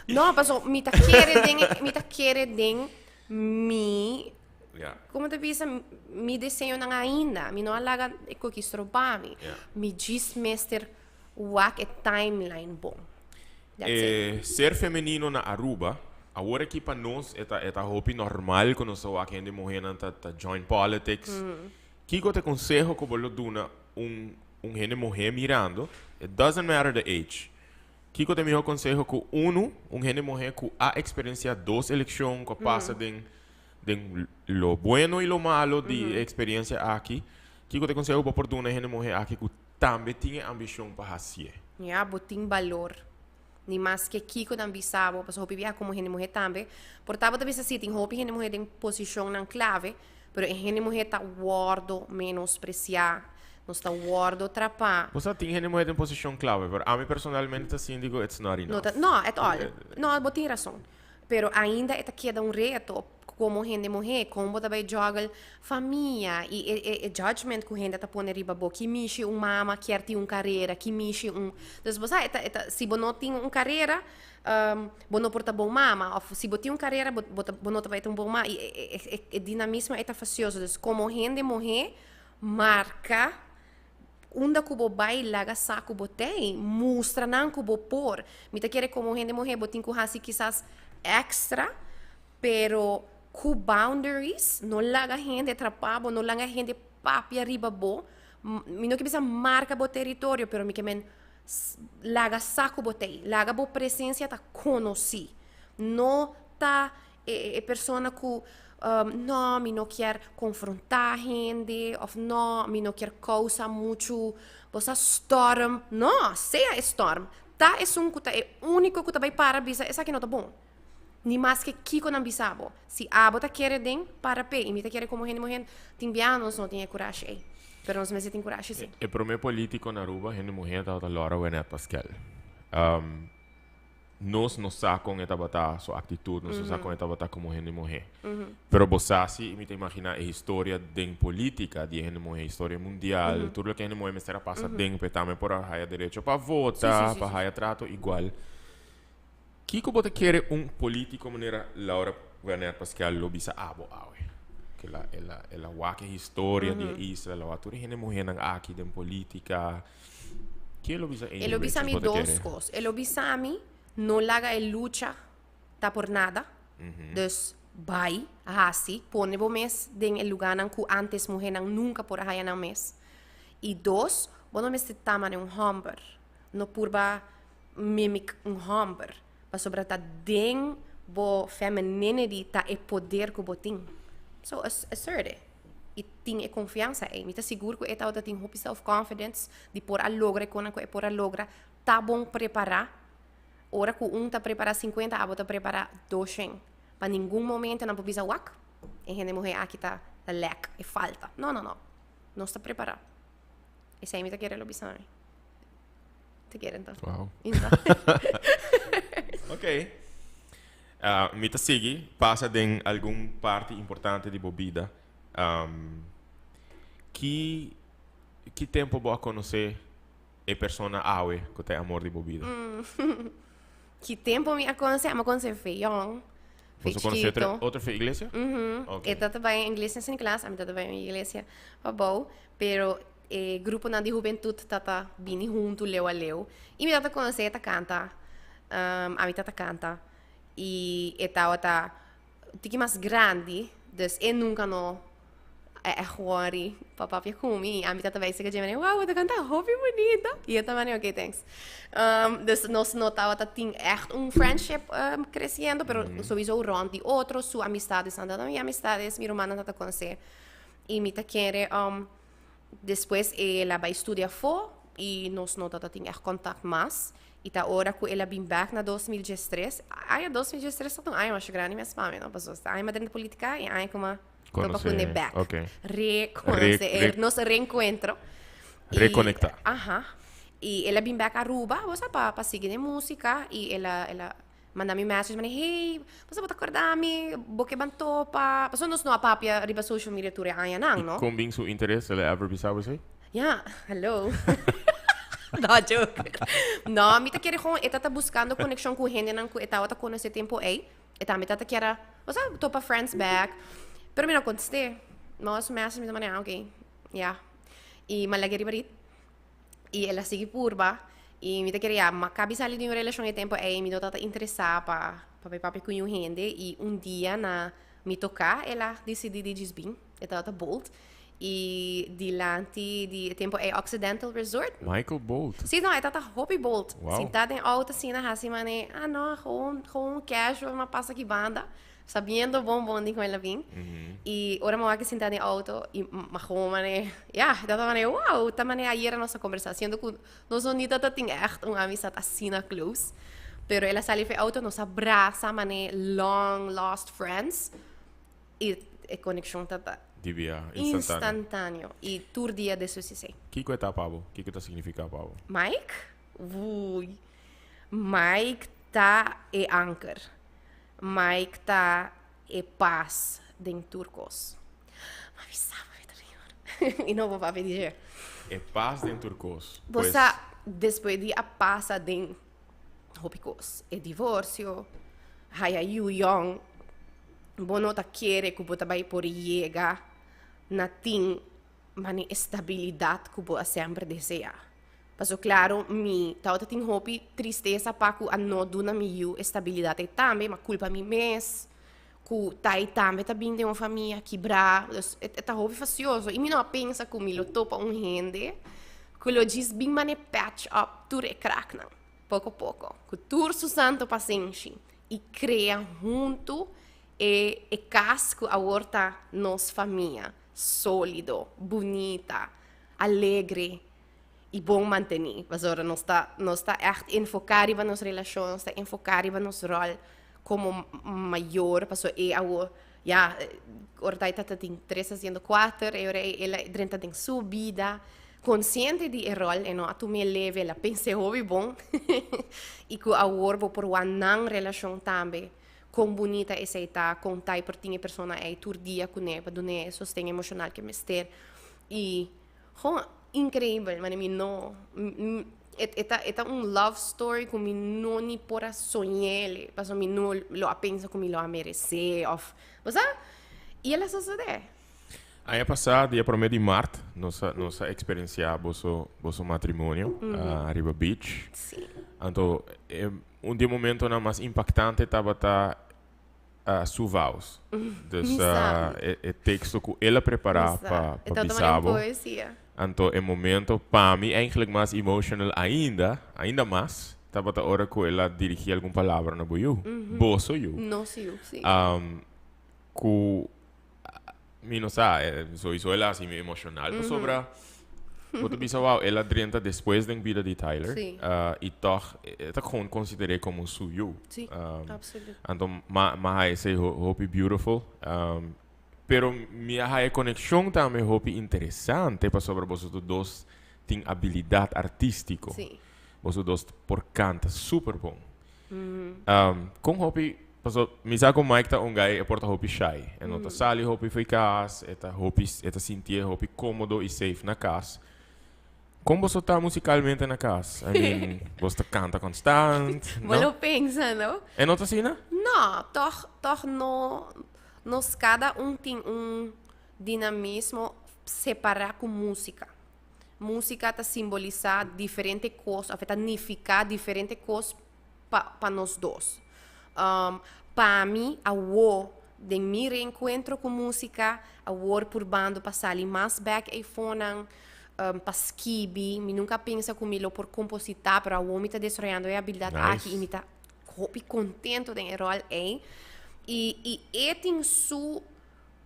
No, paso mi ta kere den, mi ta kere den mi, Ja. como ta bisa, mi deseonan ainda. Mi no a laga e koki stroba mi. Ja. Mi djis mester wak e timeline bon. That's it. E ser femenino na Aruba, awor aki pa nos e ta e ta hopi normal ku nos ta wak hende muhénan ta ta join politics. Kiko ta e konseho ku bo lo duna un un hende muhé mirando, it doesn't matter the age, kiko ta e mihó konseho ku unu un hende muhé ku a eksperensiá dos elekshon ku a pasa den den lo bueno i lo malo di e eksperensia aki, kiko ta e konseho ku bo por duna e hende muhé aki ku Tambe tin e ambishon pa hasié. Ya, bo tin balor. Ni maske kiko nan bisa bo, pasobra hopi biaha komo hende muhé tambe, por ta bo ta bisa si tin hopi hende muhé den posishonnan klave, pero e hende muhé ta wòrdu menospresiá, nos ta wòrdu trapá. Bo sa tin hende muhé den posishon klave, pero ami personalmente ta sinti ku it's not No enough. ta, no, at all. No, bo tin rason. Pero ainda e ta keda un reto komo hende muhé, kon bo ta bai juggle famia i e e e judgment ku hende ta pone riba bo, ki mishi un mama kier tin un karera, ki mishi un, dus bo sa e ta e ta si bo no tin un karera bo no por ta bon mama òf si bo tin un karera bo bo ta bo no ta bai ta un bon mama i e e e dinamismo ei ta fasioso, dus komo hende muhé marka Unda ku bo bai laga sa ku bo tei, mustra nan ku bo por. Mi ta kere komo hende muhé bo tin ku hasi kisas èkstra, pero ku boundaries, no laga hende trapa bo, no laga hende papia riba bo. Mi no ke bisa marka bo teritorio, pero mi ke men laga sa ku bo tei, laga bo presensia ta konosí. No ta e persona ku no mi no kier konfrontá hende òf no mi no kier kousa muchu bo sa storm no sea e storm ta esun ku ta e úniko ku ta bai para bisa esaki no ta bon. Ni maske kiko nan bisa bo. Si abo ta kere den, para p'e. I mi ta kere komo hende muhé tin biaha nos no tin e kurashi ei. Pero nos mester tin kurashi si. E promé polítiko na Aruba, hende muhé, tabata Laura Wenet Paskel. Nos no sa kon e tabata su aktitut, nos no sa kon e tabata komo hende muhé. Pero bo sa si, mi ta imaginá e historia den polítika di e hende muhé, historia mundial, tur loke hende muhé mester a pasa den pa e tambe por a haya derecho pa vota, pa haya trato igual. Kiko bo ta kere un politico manera Laura Werner Pascal lo bisa abo awe? Ke la el a el a wak e historia di e isla, el a wak tur e hende muhernan aki den politica. Ke lo bisa Amy E lo bisa Richards mi bo ta dos kere? kos. E lo bisa mi no laga e lucha ta por nada. Dus bai, hasi, pone bo mes den e lugarnan ku antes muhernan nunka por a haya nan mes. I dos, bo no mester ta manera un hòmber. No purba mimic un homber, pasobra ta den bo femininity ta e poder cu bo tin. So, assert it. Y tin e confiansa ey. Mi ta sigur cu e tabata tin hopi self confidence di por a logra e conan cu e por a logra. Ta bon prepara. Ora cu un ta prepara 50, abo ta prepara 200. Pa ningun momento nan por bisa wak, e hende muhe aki ta lack, e falta. No, no, no. Nos ta prepara. Esey mi ta kere lo bisa mi. Te quiero entonces. Wow. Inta. Ok. Ah, mi ta sigui pasa den algun parti importante di bo bida. Um, ki, ki tempo bo a conoce e persona awe cu ta e amor di bo bida? Ki tempo mi a conoce? Amo conoce fe young. Fe Boso conoce chiquito. otro, otro fe iglesia? Mhm. Ok. E tata bai en iglesia San Nicolas, ami tata bai en iglesia pabou, pero e gruponan di hubentud tata bini huntu leu a leu. I mi tata conoce e ta canta, ami tata canta i e tabata tiki mas grandi, dus e nunca no a echt worry pa papia cu mi i ami tata bai seca dje manera, wow, bo ta canta hopi bunita! I e ta manera, ok, thanks. Dus nos no tabata tin echt un friendship creciendo, pero sowieso rond di otro, su amistades nan tata mi amistades, mi rumannan tata conoce. I mi ta kere Despues el a bai studia afó i nos no tabata tin ègt kontakt mas. I ta ora ku el a bin bèk na 2013. Aña 2013 tabata un aña masha grandi mes pa mi, no? Pasobra ta aña mi a drenta politica i aña ku mi a topa kuné bèk. Rekonosé, nos reenkuentro. Rekonektá. Aha. I el a bin bèk Aruba, bo sa, pa sigui den músika i el a el a Manda mi message mane hey, boso bo ta corda mi, bo ke ban topa. Pasobra nos no a papia riba social media tur e añanan, no? I kon bin su interes? El a ever bisa bo esei? Ja, hello. No, joke. No, mi ta kere gewoon, e ta buscando conexion cu hendenan cu e tabata conoce tempo ei. E tambe tata kier a, o sea, topa friends back. Pero mi no contesté. No, su message mi ta mane, ah, ok, ja. I mi a lag'é riba rit. I el a sigui purba. I mi ta kere ya, ma kabi sali di un relashon e tempu ei, mi no tabata interesá pa pa bai papia ku niun hende. I un dia na mi toká el a disidí di djis bin. E tabata bold. I dilanti di e tempu ei Occidental Resort. Michael bold? Sí, no, e tabata hopi bold. Wow. Sintá den outo asina hasi manera, ah no, gewoon, gewoon casual, m'a pasa aki banda. Sabiendo bon bon di con el a bin. Y ora mi wak sinta den auto y ma gewoon mane, ya, dat ta mane, wow, ta mane ayera nos a conversa, siendo cu nos no ni tata tin echt un amistad asina close. Pero el a sali for e auto, nos a brasa mane long lost friends y e conexion tata Di bia, instantaneo. instantaneo. Y tur dia despues esey. Kiko e ta pa bo? Kiko ta significa pa bo? Mike? Woei. Mike ta e anker. Mike ta e pas den tur kos. Ma mi sa pa mi ta riba. I no bo papia di dje. E pas den tur kos. Bo sa, despues di a pasa den hopi kos, e divorsio, haya yu yòn, bo no ta kere ku bo ta bai por yega na tin mane e stabilidat ku bo a semper deseá. Paso claro mi tabata tin hopi tristesa pa cu a no duna mi yiu e stabilidad ey tambe, ma culpa mi mes cu ta ey tambe ta bin den un famia kibra, dus e ta hopi fastioso y mi no a pensa cu mi lo topa un hende cu lo djis bin mane patch up tur e cracknan poco poco cu tur su santo pasenshi y crea hunto e e cas cu awor ta nos famia solido, bunita, alegre. i bon mantení. Pasobra nos ta, nos ta ègt enfoká riba nos relashon, nos ta enfoká riba nos ròl. Como mayor, paso e awo, ya, ora ta e tata tin tres haciendo cuater, e ora el a drenta den su bida, consciente di e rol, e no a tuma e leve, el a pensa e hopi bon, y cu awor bo por wak nan relacion tambe, con bunita esey ta, con ta e por tin e persona ey tur dia cune, pa dun'e e sosten emocional cu e mester, y Gewoon increibel, mane mi no, e ta e ta un love story cu mi no ni por a soñele, pasobra mi no lo a pensa cu mi lo a merece of, bo sa? Y el a sosode. Aña pasa, dia prome di mart, nos a nos a experiencia boso boso matrimonio ariba beach. Sí. Anto e un di e momentonan mas impactante tabata su vows. Dus e teksto ku el a prepará pa pa bisa bo. Anto e momento pa mi eigenlijk mas emotional ainda, ainda mas, tabata ora ku el a dirigí algun palabra na bo yu. Boso yu. Nos yu, si. Ku Mi no sa, sowiso el a hasi mi emocional pasobra bo ta bisa wow, el a drenta despues den bida di Tyler y toch e ta gewoon consider'é como su yu. Sí, absoluut. Anto m'a m'a haya esei hopi beautiful. Pero mi a haya conexion tambe hopi interesante pasobra boso tur dos tin abilidad artistico. Boso dos por canta super bon. Con hopi, paso mi sa cu Mike ta un guy e por ta hopi shy. E no ta sali hopi fo'i cas, e ta hopi, e ta sintié hopi cómodo y safe na cas. Con boso ta musicalmente na cas? I mean, boso ta canta constant, Bo no? lo pensa, no? E no ta asina? No, toch, toch no, nos cada un tin un dinamismo separa cu musica. Músika ta simbolisá diferente kos òf e ta nifiká diferente kos pa pa nos dos. Pa mi awor den mi reenkuentro ku músika awor purbando pa sali mas bèk eifonan pa skibi. Mi nunka a pensa ku mi lo por kompositá pero awor mi ta desaroyando e abilidat aki i mi ta hopi kontento den e ròl ei. I i e tin su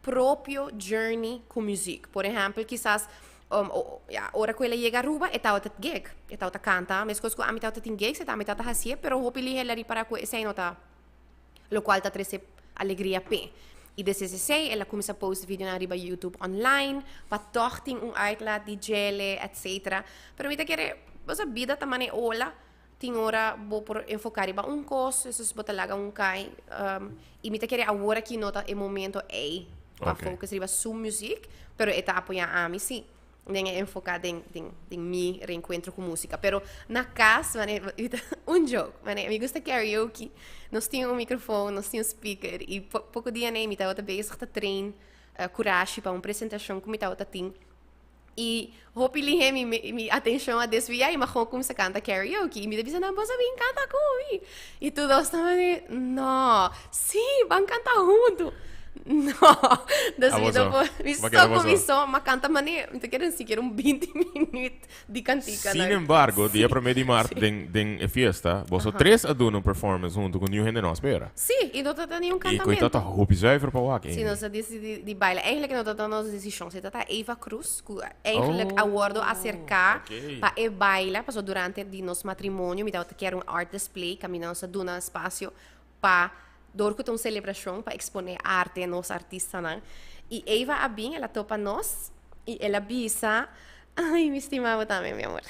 propio journey cu muziek. Por ehempel, kisas ya, ora cu el a yega Aruba, e tabata gig, e tabata canta, mescos cu ami tabata tin gigs, e tambe tabata hacié, pero hopi lihe el a ripara cu esey no ta locual ta trece alegria p'e. Y desde esey el a cuminsa post videonan riba YouTube online, pa toch tin un uitlaat di djele, etcetera. Pero mi ta kere, bo sa, bida ta manera ola. Tin ora bo por enfoká riba un kos, entonces bo ta laga un kai. I mi ta kere awor aki no ta e momento ei pa focus riba su muziek, pero e ta apoyá ami sí den e enfoká den den den mi reenkuentro ku músika. Pero na kas, manera mi ta un joke, manera mi gusta karaoke, nos tin un mikrofon, nos tin un speaker i poko dia nei mi tabata bezig ta train kurashi pa un presentashon ku mi tabata tin. I hopi lihé mi mi atenshon a desviá i mi a gewoon kuminsá kanta karaoke. I mi ta bisa nan, Boso bin kanta ku mi. I tur dos tabata di, No, sí, ban kanta huntu. No, dus mi no por, mi so kuminsó, mi a kanta manera, mi ta kere ni sikiera un binti minüt di kantika. Sin embargo, dia promé di mart den den e fiesta, boso tres a duna un performance huntu ku niun hende no a spera. Sí, i no tabata niun I ku e kantamentu. tabata hopi zuiver pa wak, Sí, Amy. nos a disidí di baila. Eigenlijk no tabata nos desishon, si tabata Eva Cruz ku eigenlijk a wòrdu aserká pa e baila, pasobra durante di nos matrimonio mi tabata kier un art display kaminda nos a duna espasio pa dor ku ta un selebrashon pa eksponé arte nos artistanan. I Eva a bin, el a topa nos i el a bisa, ay mi stima bo tambe mi amor,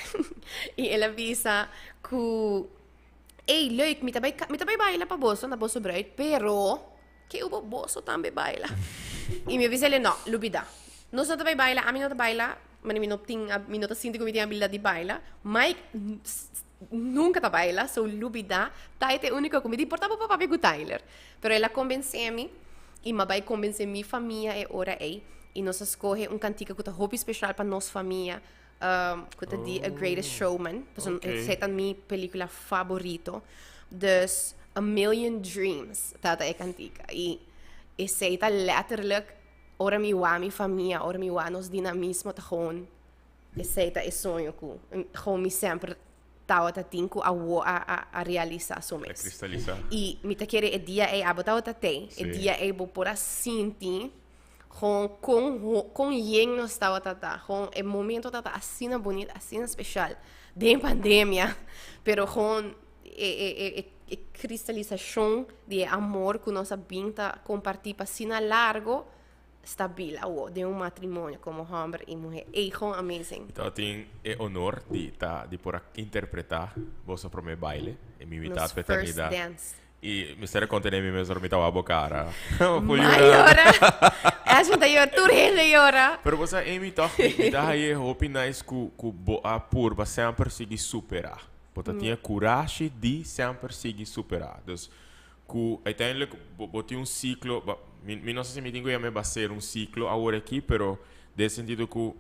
i el a bisa ku, ey leuk mi ta bai mi ta bai baila pa boso na boso bruid pero ke ubo boso tambe baila. I mi a bisa el no, lubida, nos no ta bai baila, ami no ta baila, mane mi no tin mi no ta sinti ku mi tin abilidat di baila, Mike Nunca ta baila, so lubida. Ty ta e unico cu mi di, por ta bo pa papia cu Tyler. Pero el a convence mi y m'a bay convence mi famia e ora ey. Y nos a scoge un cantica cu ta hopi special pa nos famia, cu ta di A Greatest Showman. Pasobra esey ta mi pelicula favorito. Dus A Million Dreams tabata e cantica. Y esey ta letterlijk ora mi wak mi famia, ora mi wak nos dinamismo ta gewoon. Esei ta e soño ku gewoon mi semper tabata tin ku awo a a a realisá su A mes. kristalisá. I mi ta kere e dia ei abo tabata tei. E Sí. dia ei bo por a sinti gewoon kon ho kon yen nos tabata ta. Gewoon e momento tabata asina bonito, asina speshal den pandemia. Pero gewoon e e e e. e kristalisashon di e amor ku nos a bin ta kompartí pa asina largo stabil awo den un matrimonio komo hòmber i muhé. Ey, gewoon amazing. Mi tabatin e honor di ta di por a interpretá boso promé baile e mi mitad Nos first fraternidad. dance. I mester a kontené mi mes ora mi tabawa bo kara. Full Ma yora. yora. Ashwin ta yora, tur hende yora. Pero bo sa Amy tòg mi mi ta haye hopi nice ku ku bo a purba semper sigui superá. Bo ta tin e kurashi di semper sigui superá. Dus ku uiteindelijk bo bo tin un siklo, ba mi mi no sa si mi tin ku yama e baser un siklo awor aki, pero den sentido ku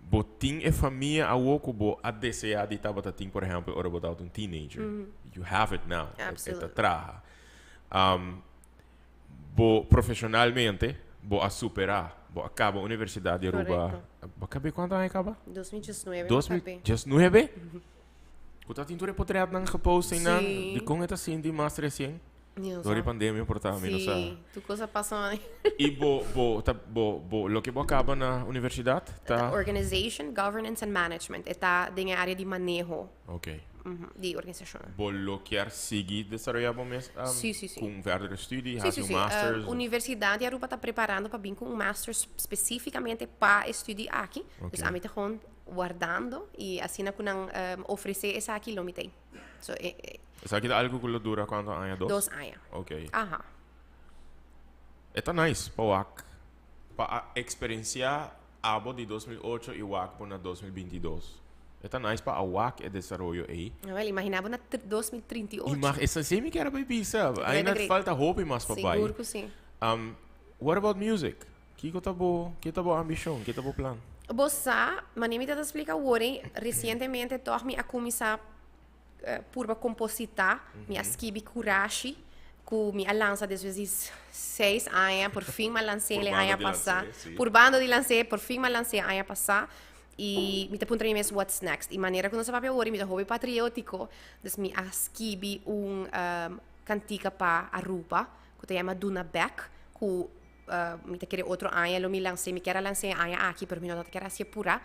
bo tin e famia awor ku bo a deseá di tabata tin, por ehèmpel, ora bo tabata un teenager. You have it now. E ta traha. Bo profeshonalmente bo a superá, bo a kaba Universidat di Aruba. Bo a kab'é kuantu aña kaba? 2019 mi a kab'é. 2019? Ku ta tin tur e potretnan gepost einan? Dikon e ta sinti mas resien? Dor di pandemia por ta, mi no sa. Sí, tur kos a pasa mane. I bo, bo ta, bo, bo, loke bo a kaba na universidat ta? Organization, Governance and Management. E ta den e área di maneho. Ok. Di organisashonnan. Bo lo kier sigui desaroyá bo mes Sí, sí, sí. ku un verdere studie, Sí, hasi sí, un sí. masters? Universidat di Aruba ta preparando pa bin ku un masters spesífikamente pa e studie aki. Ok. Dus ami ta gewoon wardando i asina ku nan ofresé esaki lo mi ta ei. So, e, e. Esaki ta algu ku lo dura kuantu aña? Dos? Dos aña. Ok. Aha. E ta nice pa wak, pa a eksperensiá abo di 2008 i wak bo na 2022. E ta nice pa a wak e desaroyo ei. Awel, imaginá bo na 2038. Imag, esei mi kier a bai bisa. Great, Ainda great. falta hopi mas pa bai. Sigur ku si. What about music? Kiko ta bo, ke ta bo ambishon? Ke ta bo plan? Bo sa, manera mi ta ta splika awor ei, resientemente tòg mi a kuminsá purba kompositá. Mi a skibi Kurashi, ku mi a lansa despues di seis aña. Por fin mi a lans'é el aña pasá. Purbando di lans'é, por fin mi a lans'é aña pasá. I mi ta puntra mi mes, what's next? I manera ku nos a papia awor, mi ta hopi patriótiko. Dus mi a skibi un kantika pa Aruba, ku ta yama Duna Bèk, ku mi ta kere otro aña lo mi lans'é. Mi kier a lans'é e aña aki, pero mi no ta kier hasié purá.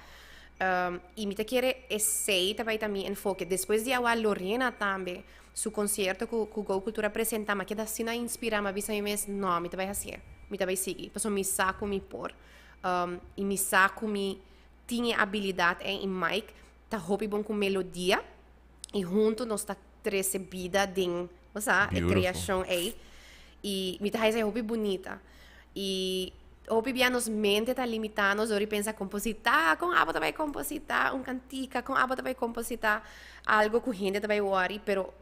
I mi ta kere esei ta bai ta mi enfoke. Despues di awa Lorena tambe su konsierto ku ku Go Cultura a presentá, mi a keda asina inspirá, mi a bisa mi mes, no, mi ta bai hasié, mi ta bai sigui, pasobra mi sa ku mi por. I mi sa ku mi tin e abilidat ei i Mike ta hopi bon ku melodia i huntu nos ta trese bida den, bo sa, e kreashon ei. I mi ta haña esei hopi bunita. I hopi bia nos mente ta limitá nos dor di pensa kompositá, kon abo ta bai kompositá un kantika, kon abo ta bai kompositá algo ku hende ta bai wòri, pero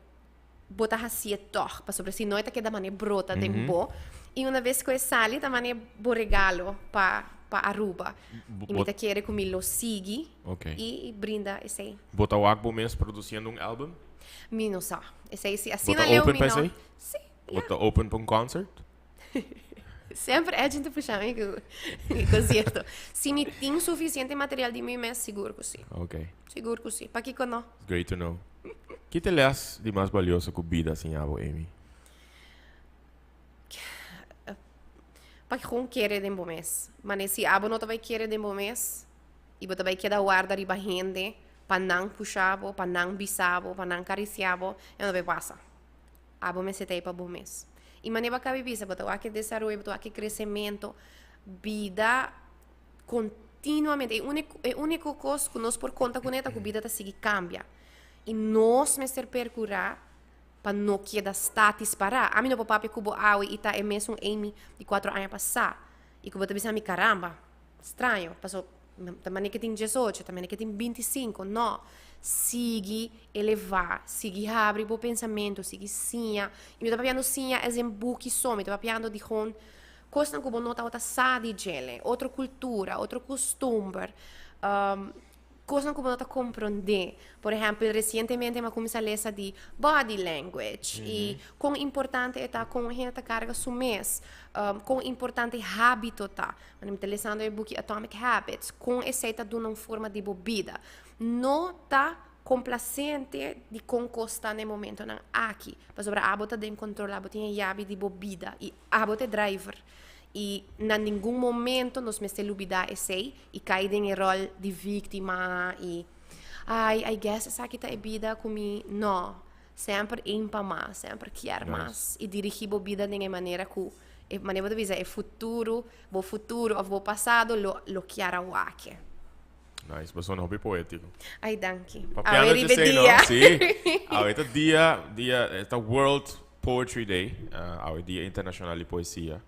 bo ta hasié tòg, pasobra si no e ta keda manera brota den bo. I una bes ku e sali ta manera bo regalo pa pa Aruba. I mi ta kere ku mi lo sigui i brinda esei. Bo ta wak bo mes produsiendo un album? Mi no sa. Esei si asina leu mi no. Si. Bo ta open pa un concert? Semper Edgin ta pusha mi ku concierto. Si mi tin suficiente material di mi mes, sigur ku si. Ok. Sigur ku si. Pakiko no? Great to know. Ki ta e les di mas balioso ku bida a siña bo, Amy? Pa gewoon kere den bo mes. Mane si abo no ta bai kere den bo mes i bo ta bai keda warda riba hende pa nan pusha bo, pa nan bisa bo, pa nan karisia bo, e no ta bai pasa. Abo mester ta ei pa bo mes. I manera bo a kabi bisa, bo ta wak e desaroyo, bo ta wak e kresementu. Bida kontinuamente, e úniko, e úniko kos ku nos por konta kuné ta ku bida ta sigui kambia. I nos mester perkurá pa no keda statis pará. Ami no por papia ku bo awe i ta e mesun Amy di kuatro aña pasá. I ku bo ta bisa mi, karamba, straño, paso Ta manera ke tin diesocho, ta manera ke tin bintisinko. No. Sigui elevá, sigui habri bo pensamentu, sigui siña. I mi ta papiando siña es den buki so, mi ta papiando di gewoon kosnan ku bo no tabata sa di djele, otro kultura, otro kustumber, kosnan ku bo no ta komprondé. Por ehèmpel, resientemente mi a kuminsá lesa di body language i kon importante e ta kon un hende ta karga su mes, kon importante hábito ta. Ora mi ta lesando e buki Atomic Habits, kon esei ta duna un forma di bo bida. No ta komplasiente di kon kos ta na e momentonan aki, pasobra abo ta den kontrol, abo tin e yabi di bo bida i abo ta e driver. I na ningun momento nos mester lubidá esei i kai den e ròl di víktima i, ai, I guess esaki ta e bida ku mi. No. Semper aim pa mas, semper kier mas. Y dirigi bo bida den e manera cu, e manera bo ta bisa, e futuro, bo futuro of bo pasado lo, lo kier a wak. Nice, bo sona hopi poético. Ay, danki. Papiando Awe riba dje e dia. no? Sí. Awe ta dia, dia, ta World Poetry Day. Awe dia internacional di poesia.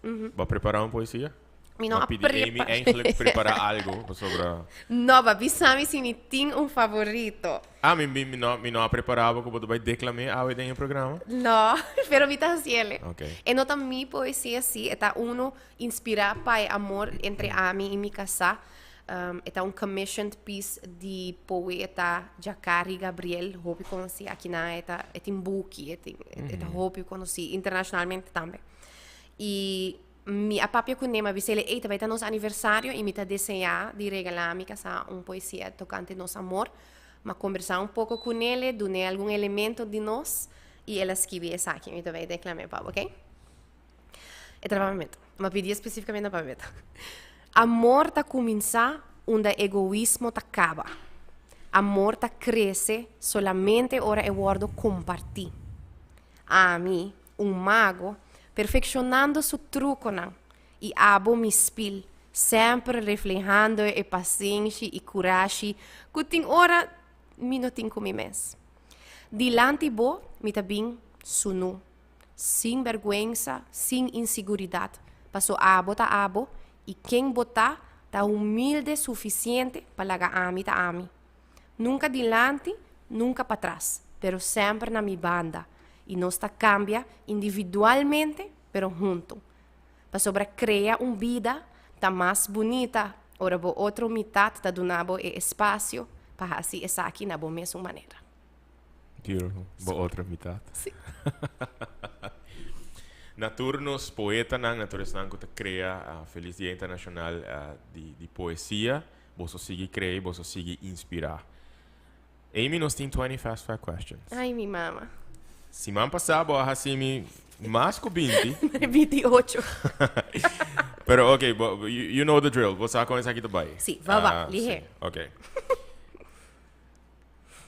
Bo a prepara un poesia? Mi no M'a a pidi Amy prepa- eigenlijk prepara algo pasobra. No, bo a bisa mi si mi tin un favorito. Ah, mi, mi, mi no, mi no a prepara bo ku bo ta bai declam'é awe den e programa? No, pero mi ta hasiele. Ok. E no ta mi poesia sí, e ta uno inspirá pa e amor entre ami i mi kasá. E ta un commissioned piece di poeta Jacari Gabriel, hopi konosí akinan, e ta, e tin buki, e tin, e ta hopi konosí internacionalmente tambe. I mi a papia kuné, mi a bis'el, ey, ta bai ta nos aniversario i mi ta deseá di regalá mi kasá un poesia tokante nos amor. Mi a kombersá un poko kunele, dun'é algun elemento di nos i el a skibi esaki. Mi ta bai deklam'é pa bo, oké? E ta na papiamento. Mi a pidié spesífikamente na papiamento. Amor ta kuminsá unda egoismo ta kaba. Amor ta krese solamente ora e wòrdu kompartí. Ami, un mago, perfekshonando su trukonan, i abo mi spil, semper reflehando e pasenshi i kurashi ku tin ora mi no tin ku mi mes. Dilanti bo mi ta bin sunú, sin bèrgwensa, sin insiguridat, paso abo ta abo i ken bo ta, ta humilde sufisiente pa laga ami ta ami. Nunka dilanti, nunka patras, pero semper na mi banda. I nos ta kambia individualmente, pero huntu. Pasobra krea un bida ta mas bunita ora bo otro mitat ta duna bo e espasio pa hasi esaki na bo mesun manera. Beautiful. Bo otro mitat. Sí. Na tur nos poetanan, na tur esnan ku ta krea, Felis Dia Internashonal di Poesia. Boso sigui cree, boso sigui inspira. Amy, nos tin 20 fast fact questions. Ay, mi mama. Siman pasá bo a haci mi mas cu 20. 28. Pero ok, bo, you, you know the drill. Bo sa con esaki ta bai. Sí, va, va, Ah, lihe. sí, Ok.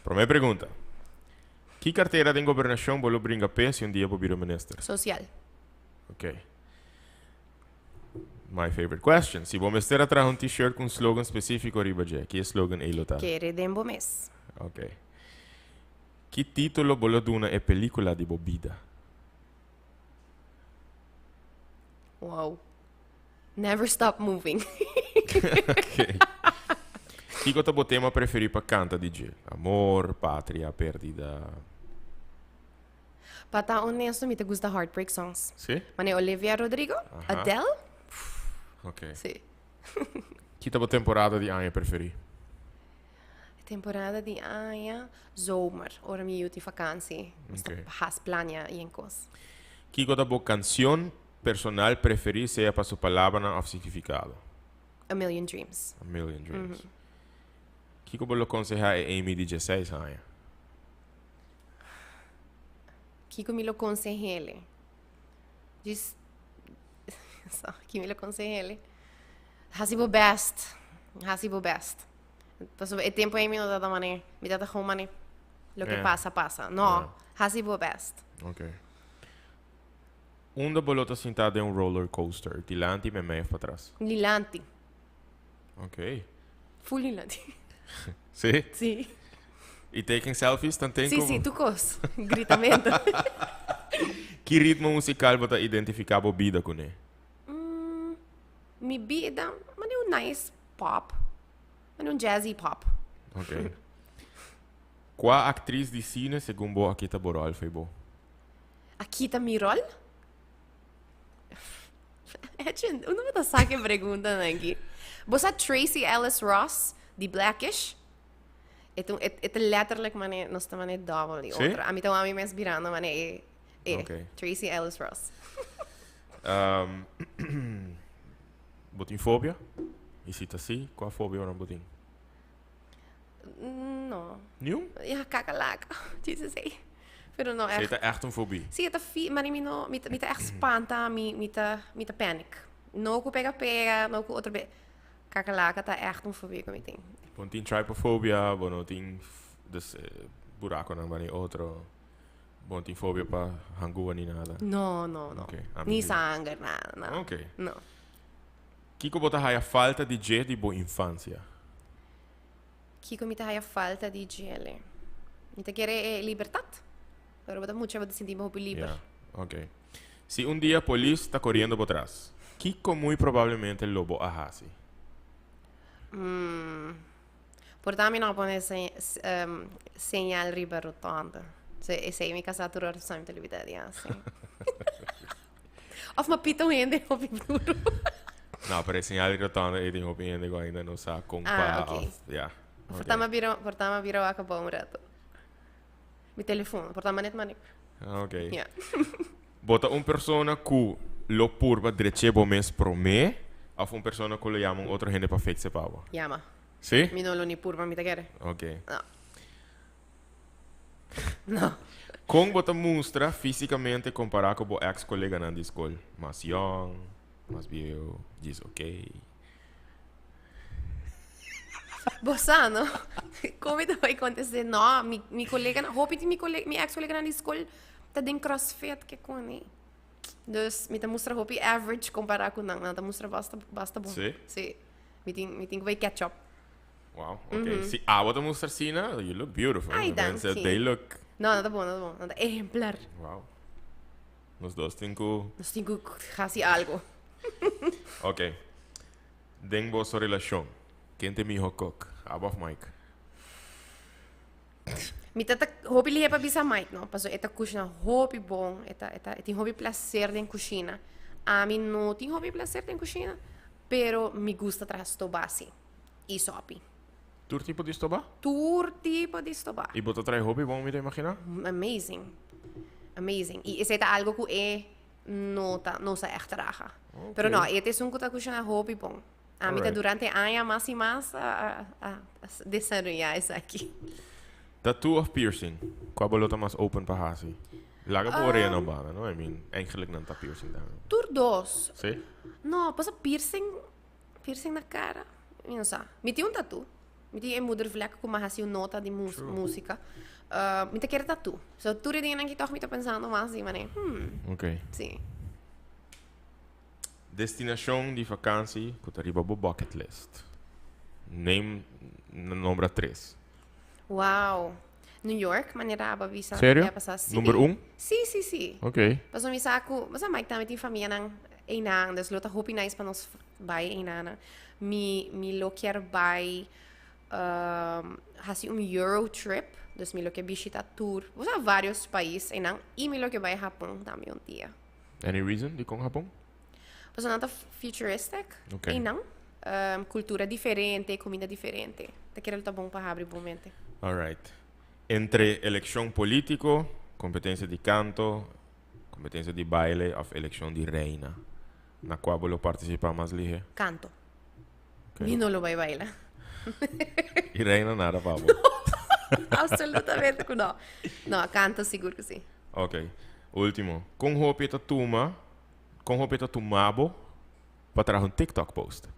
Prome pregunta. Ki cartera den gobernacion bo lo bringa p'e si un dia bo bira minister? Social. Ok. My favorite question. Si bo mester a traha un t-shirt cu un slogan specifico riba dje, ki e slogan ey lo ta? Kere den bo mes. Ok. Ki titulo bo lo duna e pelicula di bo bida? Wow. Never stop moving. Ok. Kico ta bo tema preferi pa canta di dje? Amor, patria, perdida? Pa ta honesto mi ta gusta heartbreak songs. Sí? Mane Olivia Rodrigo, Aha. Adele. Ok. Sí. Ki ta bo temporada di aña preferí? Temporada di aña, zomer, ora mi yu tin vakansi. Nos ta Ok. has plania yen kos. Kiko ta bo kansion personal preferí sea pa su palabranan òf signifikado? A Million Dreams. A Million Dreams. Kiko bo lo konsehá e Amy di dieseis aña? Kiko mi lo konsehele? Djis, so, ki mi lo konsehele? Hasi bo best. Hasi bo best. Pasobra e tempo ei mi no tata mane, mi tata gewoon mane, loke Yeah. pasa, pasa. No, Yeah. hasi bo best. Ok. Unda bo lo ta sinta den un roller coaster? Dilanti, memei of patras? Dilanti. Ok. Full dilanti. Sí? Sí. Y taking selfies tan ten Sí, sí, tu cos. Gritamento. Ki ritmo musical bo ta identifica bo bida cune? Mm, mi bida, mane un nice pop. Mane un jazzy pop. Ok. Cua actriz di cine segun bo a kita bo rol fey bo? A kita mi rol? Edwin, unda bo ta sa ke preguntanan aki? Bo sa Tracee Ellis Ross di Blackish? E ta un, e ta letterlijk mane, nos ta mane dobbel di Sí? otro. Ami ta wou ami mes birando mane e, e, Ok. Tracee Ellis Ross. Um, bo tin fobia? Y si ta si, cua fobia ora bo tin? No. Niun? Ja, kakalaka. Jesus, ey. Pero no, Sí, echt. ta echt un fobia. Sí, ta fi, maar mi no, mi ta, mi ta echt spanta, mi, mi ta, mi ta panic. No ku pega pega, no ku otro be. Kakalaka ta echt un fobia ku mi tin. Bo no tin trypofobia, bo no tin, dus, eh, buraconan bani otro. Bo no tin fobia pa hangua ni nada? No, no, no. Ok, ami Ni si. sanger, nada, nada. Ok. No. Kiko bo ta haya falta di dje di bo infancia? Kiko mi ta haya falta di djele? Mi ta kere e libertad. Pero bo ta mucha bo ta sinti bo hopi liber. Ja, ok. Si un dia polis ta coriendo bo tras, kiko muy probablemente lo bo a haci? Mm. Por ta mi no a pone señal riba rotonde. So, esey mi casa tur ora sa mi ta libida di haci. Of mi a pita un hende hopi duro. No, pero e señal di rotonde ey tin hopi hende cu ainda no sa con Ah, pa ok. of, ja. Por ta mi a bira, por ta mi a bira wak abou un rato. Mi telefon, por ta mi net manik. Ah, ok. Ja. Bo ta un persona cu lo purba dreche bo mes prome of un persona cu lo yama un otro hende pa fixe pa bo? Yama. Sí? Mi no lo ni purba, mi ta kere. Ok. No. No. Con bo ta mustra fisicamente compara cu bo ex coleganan di scol? Mas yong, mas bieu, djis ok. Bo sa, no? Con mi ta bay conteste? No, mi, mi coleganan, hopi di mi cole, mi ex coleganan di scol ta den crossfit ke con e. Dus mi ta mustra hopi average compara cu nan. Nan ta mustra basta, basta bon. Sí? Sí. Mi tin, mi tin cu bay catch up. Wow, ok. Si abo ta mustra asina, you look beautiful. Ay, De mensen, danki. they look... No, no ta bon, no ta bon. No ta ehemplar. Wow. Nos dos tin cu... Nos tin cu haci algo. Ok. Den boso relacion, ken ta e miho cook? Abo of Mike? Mi ta ta hopi lihe pa bisa Mike, no? Paso e ta cushina hopi bon, e ta, e ta, e tin hopi placer den cushina. Ami no tin hopi placer den cushina, pero mi gusta traha stoba si, y sopi. Tur tipo di stoba? Tur tipo di stoba. Y bo ta traha hopi bon, mi ta imagina? Amazing. Amazing. Y esey ta algo cu e no ta, no sa echt traha. Pero no, e ta esun cu ta cushina hopi bon. Ami ta durante aña mas y mas a desaroyá esaki. Tattoo of piercing? Cua bo lo ta mas open pa haci? Laga bo orea no banda, no? I mean, eigenlijk nan ta piercing tambe. Tur dos. Sí? No, pasobra piercing, piercing na cara, mi no sa. Mi tin un tattoo. Mi tin e moedervlek cu mi a haci un nota di musica. Mi ta kere tattoo. So tur e dingenan aki toch mi ta pensando mas di manera, hmm. Ok. Sí. Destinashon di vakansi ku ta riba bo bucket list. Name nombra tres. Wow. New York, manera abo a bisa. Serio? Ya pasá. Sí. Number un? Sí, sí, sí. Ok. Pasobra mi sa ku, bo sa Mike tambe tin famianan einan, dus lo ta hopi nice pa nos bai einan. Mi, mi lo kier bai hasi un Euro trip, dus mi lo kier bishita tur, bo sa varios pais einan, i mi lo kier bai Hapon tambe un dia. Any reason dikon Hapon? Pasobra nan ta futuristic Ok. einan. Cultura diferente, comida diferente. Ta kere lo ta bon pa habri bo mente. Alright. Entre eleccion politico, competencia di canto, competencia di baile of eleccion di reina, na cua bo lo participa mas lihe? Canto. Ok. Mi no lo bai baila. Y reina nada pa bo? Absolutamente cu no. No, canto sigur cu si. Ok. Ultimo. Kon hopi ta tuma, kon hopi ta tuma bo pa traha un TikTok post?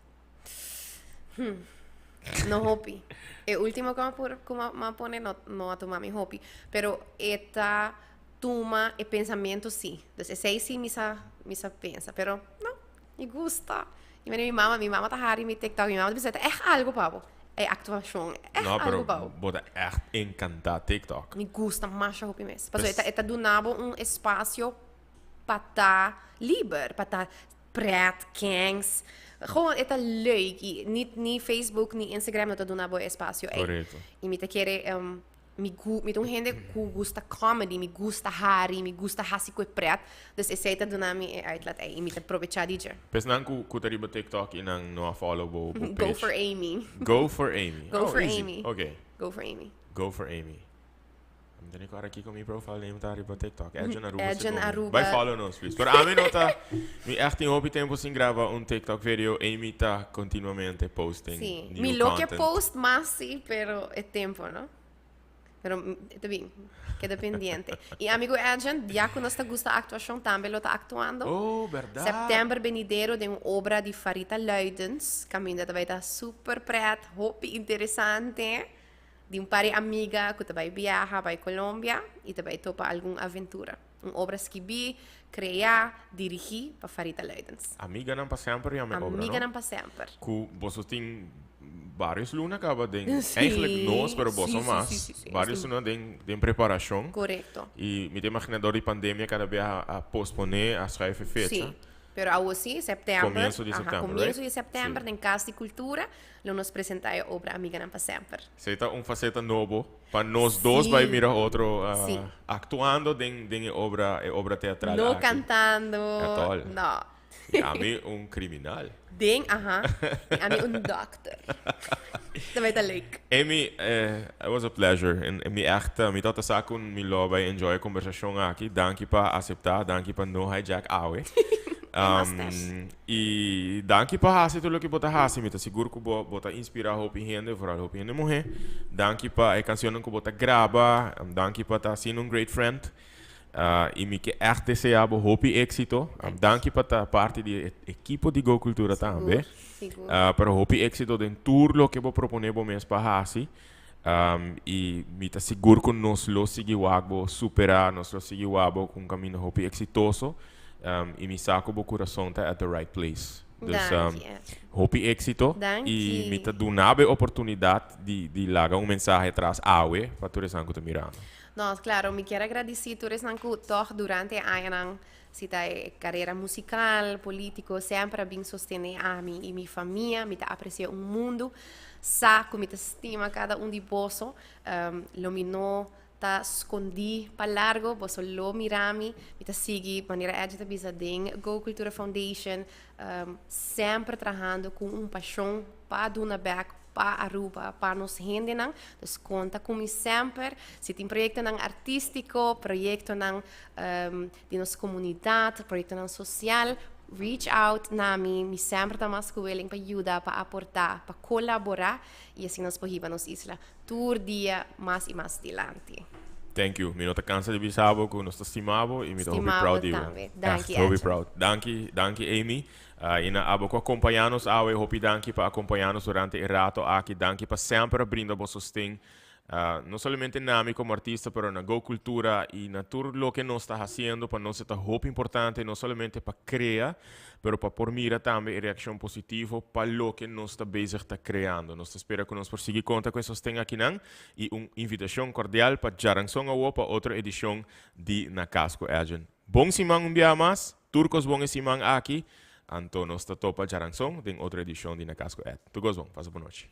No hopi. E ultimo ku a por ku a pone no no a tuma mi hopi. Pero e ta tuma e pensamentu si. Dus esei si mi sa mi sa pensa. Pero no, mi gusta. I mira mi mama, mi mama ta hari mi TikTok, mi mama ta bisa e ta ègt algu pa bo. E aktuashon, e ègt No, pero algu pa bo. bo ta ègt enkantá TikTok. Mi gusta masha hopi mes. Pasobra Pues e ta e ta duna bo un espasio pa ta liber, pa ta pret, kens. Gewoon e ta leuk. I ni ni Facebook ni Instagram no ta duna bo e espasio ei. Korekto. I mi ta kere Mi gu, mi ta un hende ku gusta comedy, mi gusta hari, mi gusta hasi ku e pret. Dus esei ta duna mi e uitlaat ei i mi ta probechá di dje. Pesnan ku ku ta riba TikTok i nan no a follow bo bo Go page. for Amy. Go for Amy. Go Oh, for easy. Amy. Ok. Go for Amy. Go for Amy. Mi ta ni kòrda kiko mi profile name ta riba TikTok. Edgen Aruba Edgen segun mi. Aruba. Bai follow nos please. Pero ami no ta, mi ègt tin hopi tempu sin graba un TikTok video. Amy ta continuamente posting Sí. new Mi lo ke content. post mas sí, pero e tempo, no? Pero ta bien, keda pendiente. Y amigo Edgen, ya cu nos ta gusta actuacion, tambe lo ta actuando. Oh, berdad. September benidero den un obra di Farita Luidens. Caminda ta bay ta super pret, hopi interesante. Di un par di amiga ku ta bai biaha bai Colombia i ta bai topa algun aventura. Un obra skibí, kreá, dirigí pa Farita Luidens. Amiganan pa semper yama e obra, no? Amiganan pa semper. Ku boso tin varios luna kaba den, eigenlijk nos, pero boso mas, varios luna den den preparashon. Korekto. I mi ta imagina dor di pandemia kada bia a posponé, a schuif e fecha. Sí. Pero awo sí, sèptèmber. Komienso di sèptèmber, right? Komienso di sèptèmber den Kas di Kultura lo nos presentá e obra Amiganan pa Semper. Esei ta un faseta nobo pa nos dos bai mira otro aktuando den den e obra e obra teatral No aki. kantando. At all. No. I ami un kriminal. Den, aha. I ami un dòkter. Ta bai ta leuk. Amy, it was a pleasure. En mi ègt, mi tabata sa ku mi lo bai enjoy e kombersashon aki. Danki pa aseptá, danki pa no hijack awe. I danki pa hasi tur loke bo ta hasi. Mi ta sigur ku bo bo ta inspirá hopi hende, vooral hopi hende muhé. Danki pa e kanshonnan ku bo ta graba. Danki pa ta asina un great friend. I mi ke ègt deseá bo hopi éksito. Danki pa ta parti di e ekipo di Go Cultura tambe. Sigur. Pero hopi éksito den tur loke bo proponé bo mes pa hasi. I mi ta sigur ku nos lo sigui wak bo superá, nos lo sigui wak bo ku un kaminda hopi eksitoso. I mi sa ku bo kurason ta at the right place. Dus Danki, Ed. hopi éksito. Danki. I mi ta duna bo e oportunidat di di laga un mensahe tras awe pa tur esnan ku ta mirando. No, claro, mi kier a gradici tur esnan cu toch durante e añanan, si ta e carera musical, politico, semper a bin sostene ami y mi famia. Mi ta aprecia un mundo. Sa cu mi ta stima cada un di boso. Lo mi no ta scondi pa largo, boso lo mira mi. Mi ta sigui, manera Edje ta bisa, den Go Cultura Foundation, semper trahando cu un pasion pa duna bek pa Aruba, pa nos hendenan. Dus konta ku mi semper. Si tin proyektonan artístiko, proyektonan di nos komunidat, proyektonan sosial, reach out na mi. Mi semper ta mas ku willing pa yuda, pa aportá, pa kolaborá i asina nos por hiba nos isla tur dia mas i mas dilanti. Thank you. Mi no ta cansa di bisa bo cu nos ta stima bo y mi ta hopi Stima bo proud di bo. tambe. Danki, Echt hopi Edson. proud. Danki, danki Amy. I na abo ku a kompañá nos awe, hopi danki pa akompañá nos durante e rato aki. Danki pa semper a brinda bo sosten, no solamente na mi komo artista, pero na Go Cultura i na tur loke nos ta hasiendo. Pa nos e ta hopi importante, no solamente pa krea, pero pa por mira tambe e reakshon positivo pa loke nos ta bezig ta kreando. Nos ta spera ku nos por sigui konta ku e sosten akinan i un invitashon kordial pa djaranson awo pa otro edishon di Na Kas ku Edjean. Bon siman un biaha mas. Tur kos bon e siman aki, anto nos ta topa djaranson den otro edishon di Na Kas ku Ed. Tur kos bon, pasa bon nochi.